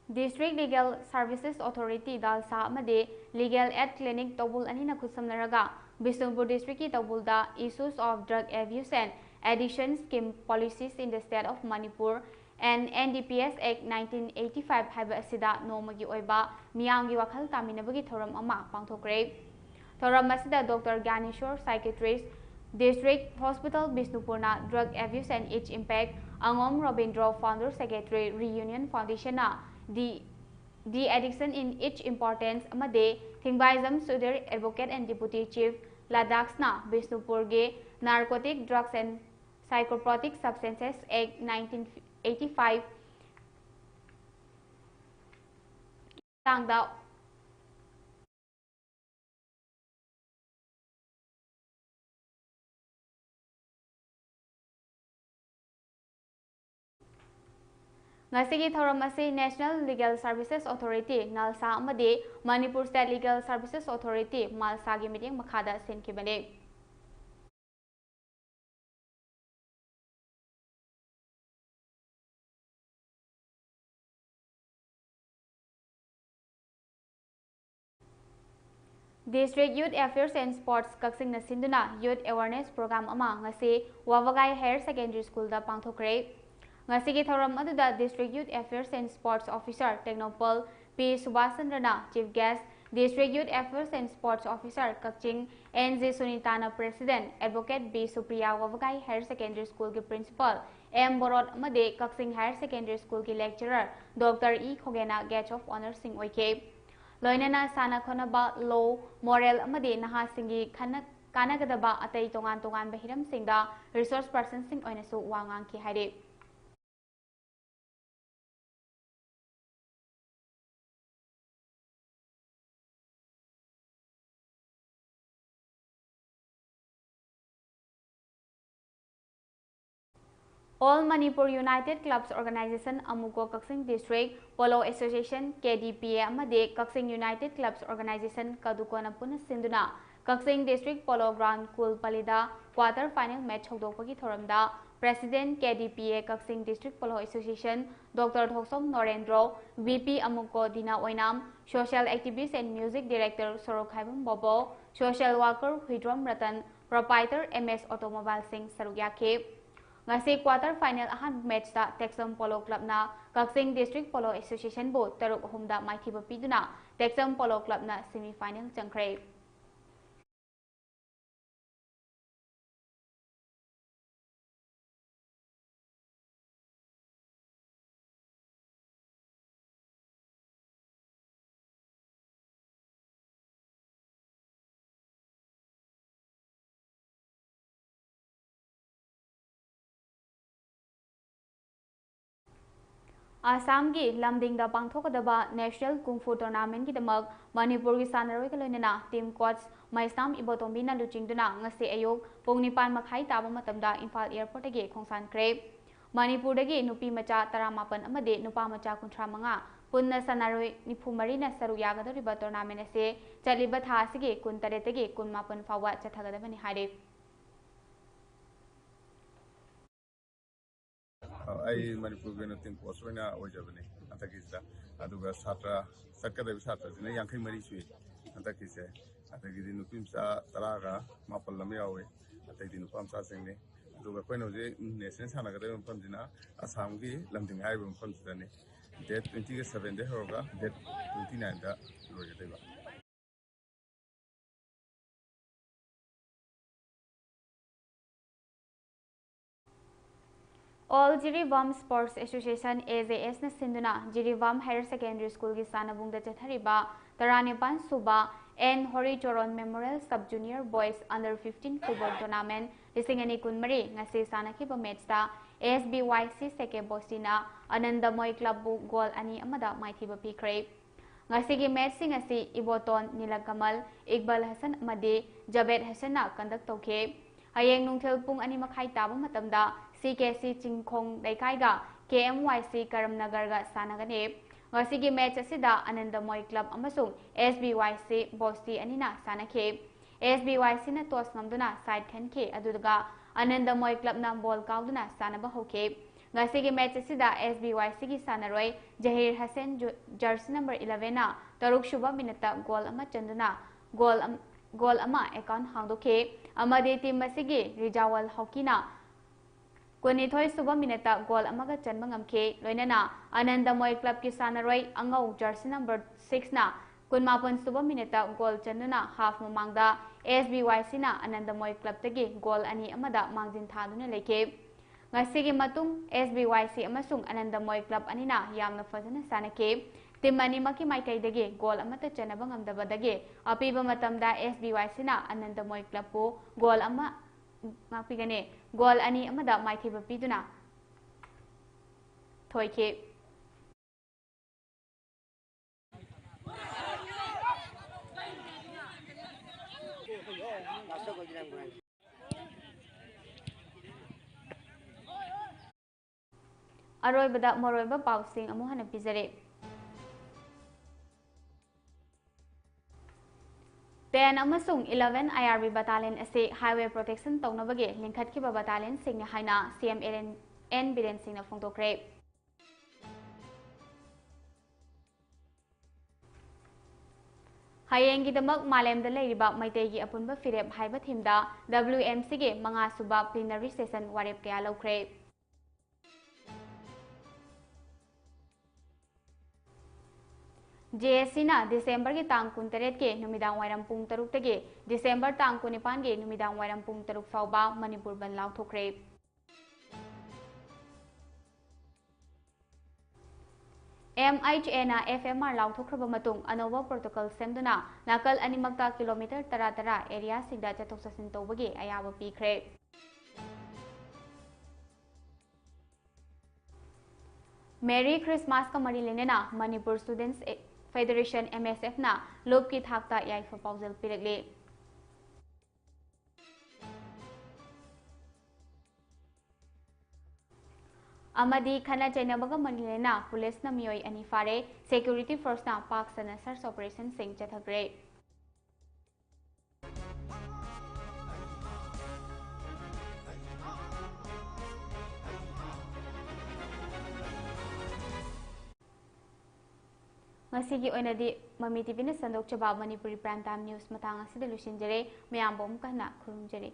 District Legal Services Authority, ꯗꯥꯜꯁꯥ, ꯑꯃꯗꯤ Legal Aid Clinic ꯇꯧꯕꯨꯜ ꯑꯅꯤꯅ ꯈꯨꯠꯁꯝꯅꯔꯒ ꯕꯤꯁꯅꯨꯄꯨꯔ district ꯀꯤ ꯇꯧꯕꯨꯜꯗ Issues of Drug Abuse and Addiction Scheme, Policies in the State of Manipur and N D P S Act nineteen eighty-five ꯍꯥꯏꯕ ꯑꯁꯤꯗ ꯅꯣꯡꯃꯒꯤ ꯑꯣꯏꯕ ꯃꯤꯌꯥꯝꯒꯤ ꯋꯥꯈꯜ ꯇꯥꯃꯤꯟꯅꯕꯒꯤ ꯊꯧꯔꯝ ꯑꯃ ꯄꯥꯡꯊꯣꯛꯈ꯭ꯔꯦ꯫ ꯊꯧꯔꯝ ꯑꯁꯤꯗ Doctor ꯒ꯭ꯌꯥꯅꯦꯁꯣꯔ, psychiatrist, District Hospital ꯕꯤꯁꯅꯨꯄꯨꯔꯅ Drug Abuse and Its Impact, ꯑꯉꯣꯝ Robindro, founder secretary, Reunion Foundation ꯅ The, The Addiction in Its Importance, ꯑꯃꯗꯤ ꯊꯤꯡꯕꯥꯏꯖꯝ Sudhir, advocate and deputy chief, ꯂꯗꯥꯈꯁꯅ ꯕꯤꯁꯅꯨꯄꯨꯔꯒꯤ Narcotic Drugs and Psychotropic Substances Act nineteen eighty-five ꯃꯇꯥꯡꯗ ꯉꯁꯤꯒꯤ ꯊꯧꯔꯝ ꯑꯁꯤ National Legal Services Authority, ꯅꯥꯜꯁꯥ, ꯑꯃꯗꯤ Manipur State Legal Services Authority, ꯃꯥꯜꯁꯥꯒꯤ ꯃꯤꯠꯌꯦꯡ ꯃꯈꯥꯗ ꯁꯤꯟꯈꯤꯕꯅꯤ꯫ District Youth Affairs and Sports ꯀꯛꯆꯤꯡꯅ ꯁꯤꯟꯗꯨꯅ Youth Awareness Program ꯑꯃ ꯉꯁꯤ ꯋꯥꯕꯒꯥꯏ Higher Secondary School ꯗ ꯄꯥꯡꯊꯣꯛꯈ꯭ꯔꯦ꯫ ꯉꯁꯤꯒꯤ ꯊꯧꯔꯝ ꯑꯗꯨꯗ District Youth Affairs and Sports Officer Tengnoupal P Subash ꯆꯟꯗ꯭ꯔꯅ chief guest, District Youth Affairs and Sports Officer Kakching N J ꯁꯨꯅꯤꯇꯥꯅ President, Advocate B Supriya Wabagai Higher Secondary School ꯒꯤ Principal ꯑꯦꯝ ꯕꯣꯔꯣꯠ ꯑꯃꯗꯤ ꯀꯛꯆꯤꯡ Higher Secondary School ꯒꯤ Lecturer doctor E ꯈꯣꯒꯦꯅ Guest of Honour ꯁꯤꯡ ꯑꯣꯏꯈꯤ꯫ ꯂꯣꯏꯅꯅ ꯁꯥꯟꯅ ꯈꯣꯠꯅꯕ, law, moral ꯑꯃꯗꯤ ꯅꯍꯥꯁꯤꯡꯒꯤ ꯈꯟꯅ ꯀꯥꯟꯅꯒꯗꯕ ꯑꯇꯩ ꯇꯣꯉꯥꯟ ꯇꯣꯉꯥꯟꯕ ꯍꯤꯔꯝꯁꯤꯡꯗ resource person ꯁꯤꯡ ꯑꯣꯏꯅꯁꯨ ꯋꯥ ꯉꯥꯡꯈꯤ ꯍꯥꯏꯔꯤ꯫ All Manipur United Clubs Organization, ꯑꯃꯨꯀꯣ ꯀꯛꯆꯤꯡ District Polo Association, ꯀꯦ ꯗꯤ ꯄꯤ ꯑꯦ, ꯑꯃꯗꯤ ꯀꯛꯆꯤꯡ United Clubs Organization, ꯀꯗꯨꯀꯣꯅ ꯄꯨꯟꯅ ꯁꯤꯟꯗꯨꯅ ꯀꯛꯆꯤꯡ District Polo Ground ꯀꯨꯜꯄꯂꯤꯗ quarter final match ꯍꯧꯗꯣꯛꯄꯒꯤ ꯊꯧꯔꯝꯗ President, K D P A Kakching District Polo Association, doctor Thoksom Norendro, V P Amuko Dina Oinam, social activist and music director Sorokhaibam Bobo, social worker Huidrom Ratan, proprietor M S Automobile ꯁꯤꯡ ꯁꯔꯨꯛ ꯌꯥꯈꯤ꯫ ꯉꯁꯤ quarter final ꯑꯍꯥꯟꯕ match ꯇ ꯇꯦꯛꯆꯝ Polo Club ꯅ ꯀꯛꯆꯤꯡ District Polo Association ꯕꯨ ꯇꯔꯨꯛ ꯑꯍꯨꯝꯗ ꯃꯥꯏꯊꯤꯕ ꯄꯤꯗꯨꯅ ꯇꯦꯛꯆꯝ Polo Club ꯅ semi final ꯆꯪꯈ꯭ꯔꯦ꯫ ꯑꯁꯥꯝꯒꯤ ꯂꯝꯗꯤꯡꯗ ꯄꯥꯡꯊꯣꯛꯀꯗꯕ National Kung Fu Tournament ꯀꯤꯗꯃꯛ ꯃꯅꯤꯄꯨꯔꯒꯤ ꯁꯥꯟꯅꯔꯣꯏꯒ ꯂꯣꯏꯅꯅ team coach ꯃꯩꯁꯅꯥꯝ ꯏꯕꯣꯇꯣꯝꯕꯤꯅ ꯂꯨꯆꯤꯡꯗꯨꯅ ꯉꯁꯤ ꯑꯌꯨꯛ ꯄꯨꯡ ꯅꯤꯄꯥꯟ ꯃꯈꯥꯏ ꯇꯥꯕ ꯃꯇꯝꯗ ꯏꯝꯐꯥꯜ airport ꯇꯒꯤ ꯈꯣꯡꯁꯥꯟꯈ꯭ꯔꯦ꯫ ꯃꯅꯤꯄꯨꯔꯗꯒꯤ ꯅꯨꯄꯤ ꯃꯆꯥ ꯇꯔꯥꯃꯥꯄꯟ ꯑꯃꯗꯤ ꯅꯨꯄꯥ ꯃꯆꯥ ꯀꯨꯟꯊ꯭ꯔꯥ ꯃꯉꯥ, ꯄꯨꯟꯅ ꯁꯥꯟꯅꯔꯣꯏ ꯅꯤꯐꯨ ꯃꯔꯤꯅ ꯁꯔꯨꯛ ꯌꯥꯒꯗꯧꯔꯤꯕ tournament ꯑꯁꯤ ꯆꯠꯂꯤꯕ ꯊꯥ ꯑꯁꯤꯒꯤ ꯀꯨꯟꯇꯔꯦꯠꯇꯒꯤ ꯀꯨꯟꯃꯥꯄꯟ ꯐꯥꯎꯕ ꯆꯠꯊꯒꯗꯕꯅꯤ ꯍꯥꯏꯔꯤ꯫ ꯑꯩ ꯃꯅꯤꯄꯨꯔꯒꯤ ꯑꯣꯏꯅ team coach ꯑꯣꯏꯅ ꯑꯣꯏꯖꯕꯅꯦ ꯍꯟꯗꯛꯀꯤꯁꯤꯗ꯫ ꯑꯗꯨꯒ ꯁꯥꯇ꯭ꯔ, ꯆꯠꯀꯗꯧꯔꯤꯕ ꯁꯥꯇ꯭ꯔꯁꯤꯅ ꯌꯥꯡꯈꯩ ꯃꯔꯤ ꯁꯨꯏ ꯍꯟꯗꯛꯀꯤꯁꯦ꯫ ꯑꯗꯒꯤꯗꯤ ꯅꯨꯄꯤ ꯃꯆꯥ ꯇꯔꯥꯒ ꯃꯥꯄꯜ ꯑꯃ ꯌꯥꯎꯋꯦ, ꯑꯇꯩꯗꯤ ꯅꯨꯄꯥ ꯃꯆꯥꯁꯤꯡꯅꯤ꯫ ꯑꯗꯨꯒ ꯑꯩꯈꯣꯏꯅ ꯍꯧꯖꯤꯛ national ꯁꯥꯟꯅꯒꯗꯧꯔꯤꯕ ꯃꯐꯝꯁꯤꯅ ꯑꯁꯥꯝꯒꯤ ꯂꯝꯗꯤꯡ ꯍꯥꯏꯔꯤꯕ ꯃꯐꯝꯁꯤꯗꯅꯤ꯫ Date twenty seven ꯗꯒꯤ ꯍꯧꯔꯒ date twenty nine the ꯂꯣꯏꯒꯗꯣꯏꯕ꯫ All Jiribam Sports Association, A J S ꯅ ꯁꯤꯟꯗꯨꯅ Jiribam Higher Secondary School ꯒꯤ ꯁꯥꯟꯅꯕꯨꯡꯗ ꯆꯠꯊꯔꯤꯕ ꯇꯔꯥꯅꯤꯄꯥꯟ ꯁꯨꯕ N Horicharan Memorial Sub Junior Boys Under fifteen Football Tournament ꯂꯤꯁꯤꯡ ꯑꯅꯤ ꯀꯨꯟꯃꯔꯤ ꯉꯁꯤ ꯁꯥꯟꯅꯈꯤꯕ match ꯇ S B Y C Seke Bosti ꯅ Ananda Moy Club ꯕꯨ goal ꯑꯅꯤ ꯑꯃꯗ ꯃꯥꯏꯊꯤꯕ ꯄꯤꯈ꯭ꯔꯦ꯫ ꯉꯁꯤꯒꯤ match ꯁꯤꯡ ꯑꯁꯤ Iboton Nilakamal, Iqbal Hassan ꯑꯃꯗꯤ Javed Hassan ꯅ conduct ꯇꯧꯈꯤ꯫ ꯍꯌꯦꯡ ꯅꯨꯡꯊꯤꯜ ꯄꯨꯡ ꯑꯅꯤ ꯃꯈꯥꯏ ꯇꯥꯕ ꯃꯇꯝꯗ C K C ꯆꯤꯡꯈꯣꯡ ꯂꯩꯀꯥꯏꯒ K M Y C ꯀꯔꯝꯅꯒꯔꯒ ꯁꯥꯟꯅꯒꯅꯤ꯫ ꯉꯁꯤꯒꯤ match ꯑꯁꯤꯗ Ananda Moy Club ꯑꯃꯁꯨꯡ S B Y C Bosti ꯑꯅꯤꯅ ꯁꯥꯟꯅꯈꯤ꯫ S B Y C ꯅ toss ꯉꯝꯗꯨꯅ side ꯈꯟꯈꯤ, ꯑꯗꯨꯒ Ananda Moy Club ꯅ ball ꯀꯥꯎꯗꯨꯅ ꯁꯥꯟꯅꯕ ꯍꯧꯈꯤ꯫ ꯉꯁꯤꯒꯤ match ꯑꯁꯤꯗ S B Y C ꯒꯤ ꯁꯥꯟꯅꯔꯣꯏ ꯖꯍꯤꯔ ꯍꯁꯦꯟ, ju-, jersey number eleven ꯅ ꯇꯔꯨꯛ ꯁꯨꯕ minute ꯇ goal ꯑꯃ ꯆꯟꯗꯨꯅ goal ꯑꯝ-, goal ꯑꯃ account ꯍꯥꯡꯗꯣꯛꯈꯤ, ꯑꯃꯗꯤ team ꯑꯁꯤꯒꯤ ꯔꯤꯖꯥꯋꯜ ꯍꯥꯎꯀꯤꯅ ꯀꯨꯟꯅꯤꯊꯣꯏ ꯁꯨꯕ minute ꯇ goal ꯑꯃꯒ ꯆꯟꯕ ꯉꯝꯈꯤ꯫ ꯂꯣꯏꯅꯅ Ananda Moy Club ꯀꯤ ꯁꯥꯟꯅꯔꯣꯏ ꯑꯉꯧ jersey number six ꯅ ꯀꯨꯟꯃꯥꯄꯟ ꯁꯨꯕ minute ꯇ goal ꯆꯟꯗꯨꯅ half ꯃꯃꯥꯡꯗ S B Y C ꯅ Ananda Moy Club ꯇꯒꯤ goal ꯑꯅꯤ ꯑꯃꯗ ꯃꯥꯡꯖꯤꯟ ꯊꯥꯗꯨꯅ ꯂꯩꯈꯤ꯫ ꯉꯁꯤꯒꯤ ꯃꯇꯨꯡ S B Y C ꯑꯃꯁꯨꯡ Ananda Moy Club ꯑꯅꯤꯅ ꯌꯥꯝꯅ ꯐꯖꯅ ꯁꯥꯟꯅꯈꯤ꯫ Team ꯑꯅꯤꯃꯛꯀꯤ ꯃꯥꯏꯀꯩꯗꯒꯤ goal ꯑꯃꯠꯇ ꯆꯟꯅꯕ ꯉꯝꯗꯕꯗꯒꯤ ꯑꯄꯤꯕ ꯃꯇꯝꯗ S B Y C ꯅ Ananda Moy Club ꯄꯨ goal ꯑꯃ, ꯉꯥꯛꯄꯤꯒꯅꯤ, goal ꯑꯅꯤ ꯑꯃꯗ ꯃꯥꯏꯊꯤꯕ ꯄꯤꯗꯨꯅ ꯊꯣꯏꯈꯤ꯫ ꯑꯔꯣꯏꯕꯗ ꯃꯔꯨꯑꯣꯏꯕ ꯄꯥꯎꯁꯤꯡ ꯑꯃꯨꯛ ꯍꯟꯅ ꯄꯤꯖꯔꯤ꯫ Ten ꯑꯃꯁꯨꯡ eleven I R B battalion ꯑꯁꯤ highway protection ꯇꯧꯅꯕꯒꯤ ꯂꯤꯡꯈꯠꯈꯤꯕ battalion ꯁꯤꯡꯅꯤ ꯍꯥꯏꯅ C M N, N Biren ꯁꯤꯡꯅ ꯐꯣꯡꯗꯣꯛꯈ꯭ꯔꯦ꯫ ꯍꯌꯦꯡꯒꯤꯗꯃꯛ ꯃꯥꯂꯦꯝꯗ ꯂꯩꯔꯤꯕ ꯃꯩꯇꯩꯒꯤ ꯑꯄꯨꯟꯕ ꯐꯤꯔꯦꯞ ꯍꯥꯏꯕ theme ꯗ W M C ꯒꯤ ꯃꯉꯥ ꯁꯨꯕ plenary session ꯋꯥꯔꯦꯞ ꯀꯌꯥ ꯂꯧꯈ꯭ꯔꯦ꯫ J A C ꯅ December ꯒꯤ ꯇꯥꯡ ꯀꯨꯟꯇꯔꯦꯠꯀꯤ ꯅꯨꯃꯤꯗꯥꯡ ꯋꯥꯏꯔꯝ ꯄꯨꯡ ꯇꯔꯨꯛꯇꯒꯤ December ꯇꯥꯡ ꯀꯨꯟꯅꯤꯄꯥꯟꯒꯤ ꯅꯨꯃꯤꯗꯥꯡ ꯋꯥꯏꯔꯝ ꯄꯨꯡ ꯇꯔꯨꯛ ꯐꯥꯎꯕ ꯃꯅꯤꯄꯨꯔ ꯕꯟ ꯂꯥꯎꯊꯣꯛꯈ꯭ꯔꯦ꯫ MHA ꯅ FMR ꯂꯥꯎꯊꯣꯛꯈ꯭ꯔꯕ ꯃꯇꯨꯡ ꯑꯅꯧꯕ protocol ꯁꯦꯝꯗꯨꯅ ꯅꯥꯀꯜ ꯑꯅꯤꯃꯛꯇ kilometre ꯇꯔꯥ ꯇꯔꯥ areaꯁꯤꯡꯗ ꯆꯠꯊꯣꯛ ꯆꯠꯁꯤꯟ ꯇꯧꯕꯒꯤ ꯑꯌꯥꯕ ꯄꯤꯈ꯭ꯔꯦ꯫ Merry Christmasꯀ ꯃꯔꯤ ꯂꯩꯅꯅ Manipur Students Federation, MSF ꯅ ꯂꯨꯞꯀꯤ ꯊꯥꯛꯇ ꯌꯥꯏꯐ ꯄꯥꯎꯖꯦꯜ ꯄꯤꯔꯛꯂꯤ꯫ ꯑꯃꯗꯤ ꯈꯠꯅ ꯆꯩꯅꯕꯒ ꯃꯔꯤ ꯂꯩꯅꯅ ꯄꯨꯂꯤꯁꯅ ꯃꯤꯑꯣꯏ ꯑꯅꯤ ꯐꯥꯔꯦ꯫ Security forceꯅ ꯄꯥꯛ ꯁꯟꯅ search operationꯁꯤꯡ ꯆꯠꯊꯈ꯭ꯔꯦ꯫ ꯉꯁꯤꯒꯤ ꯑꯣꯏꯅꯗꯤ ꯃꯃꯤ TVꯅ ꯁꯟꯗꯣꯛꯆꯕ ꯃꯅꯤꯄꯨꯔꯤ prime time news ꯃꯇꯥꯡ ꯑꯁꯤꯗ ꯂꯣꯏꯁꯤꯟꯖꯔꯦ꯫ ꯃꯌꯥꯝꯕꯨ ꯑꯃꯨꯛꯀ ꯍꯟꯅ ꯈꯨꯔꯨꯝꯖꯔꯤ꯫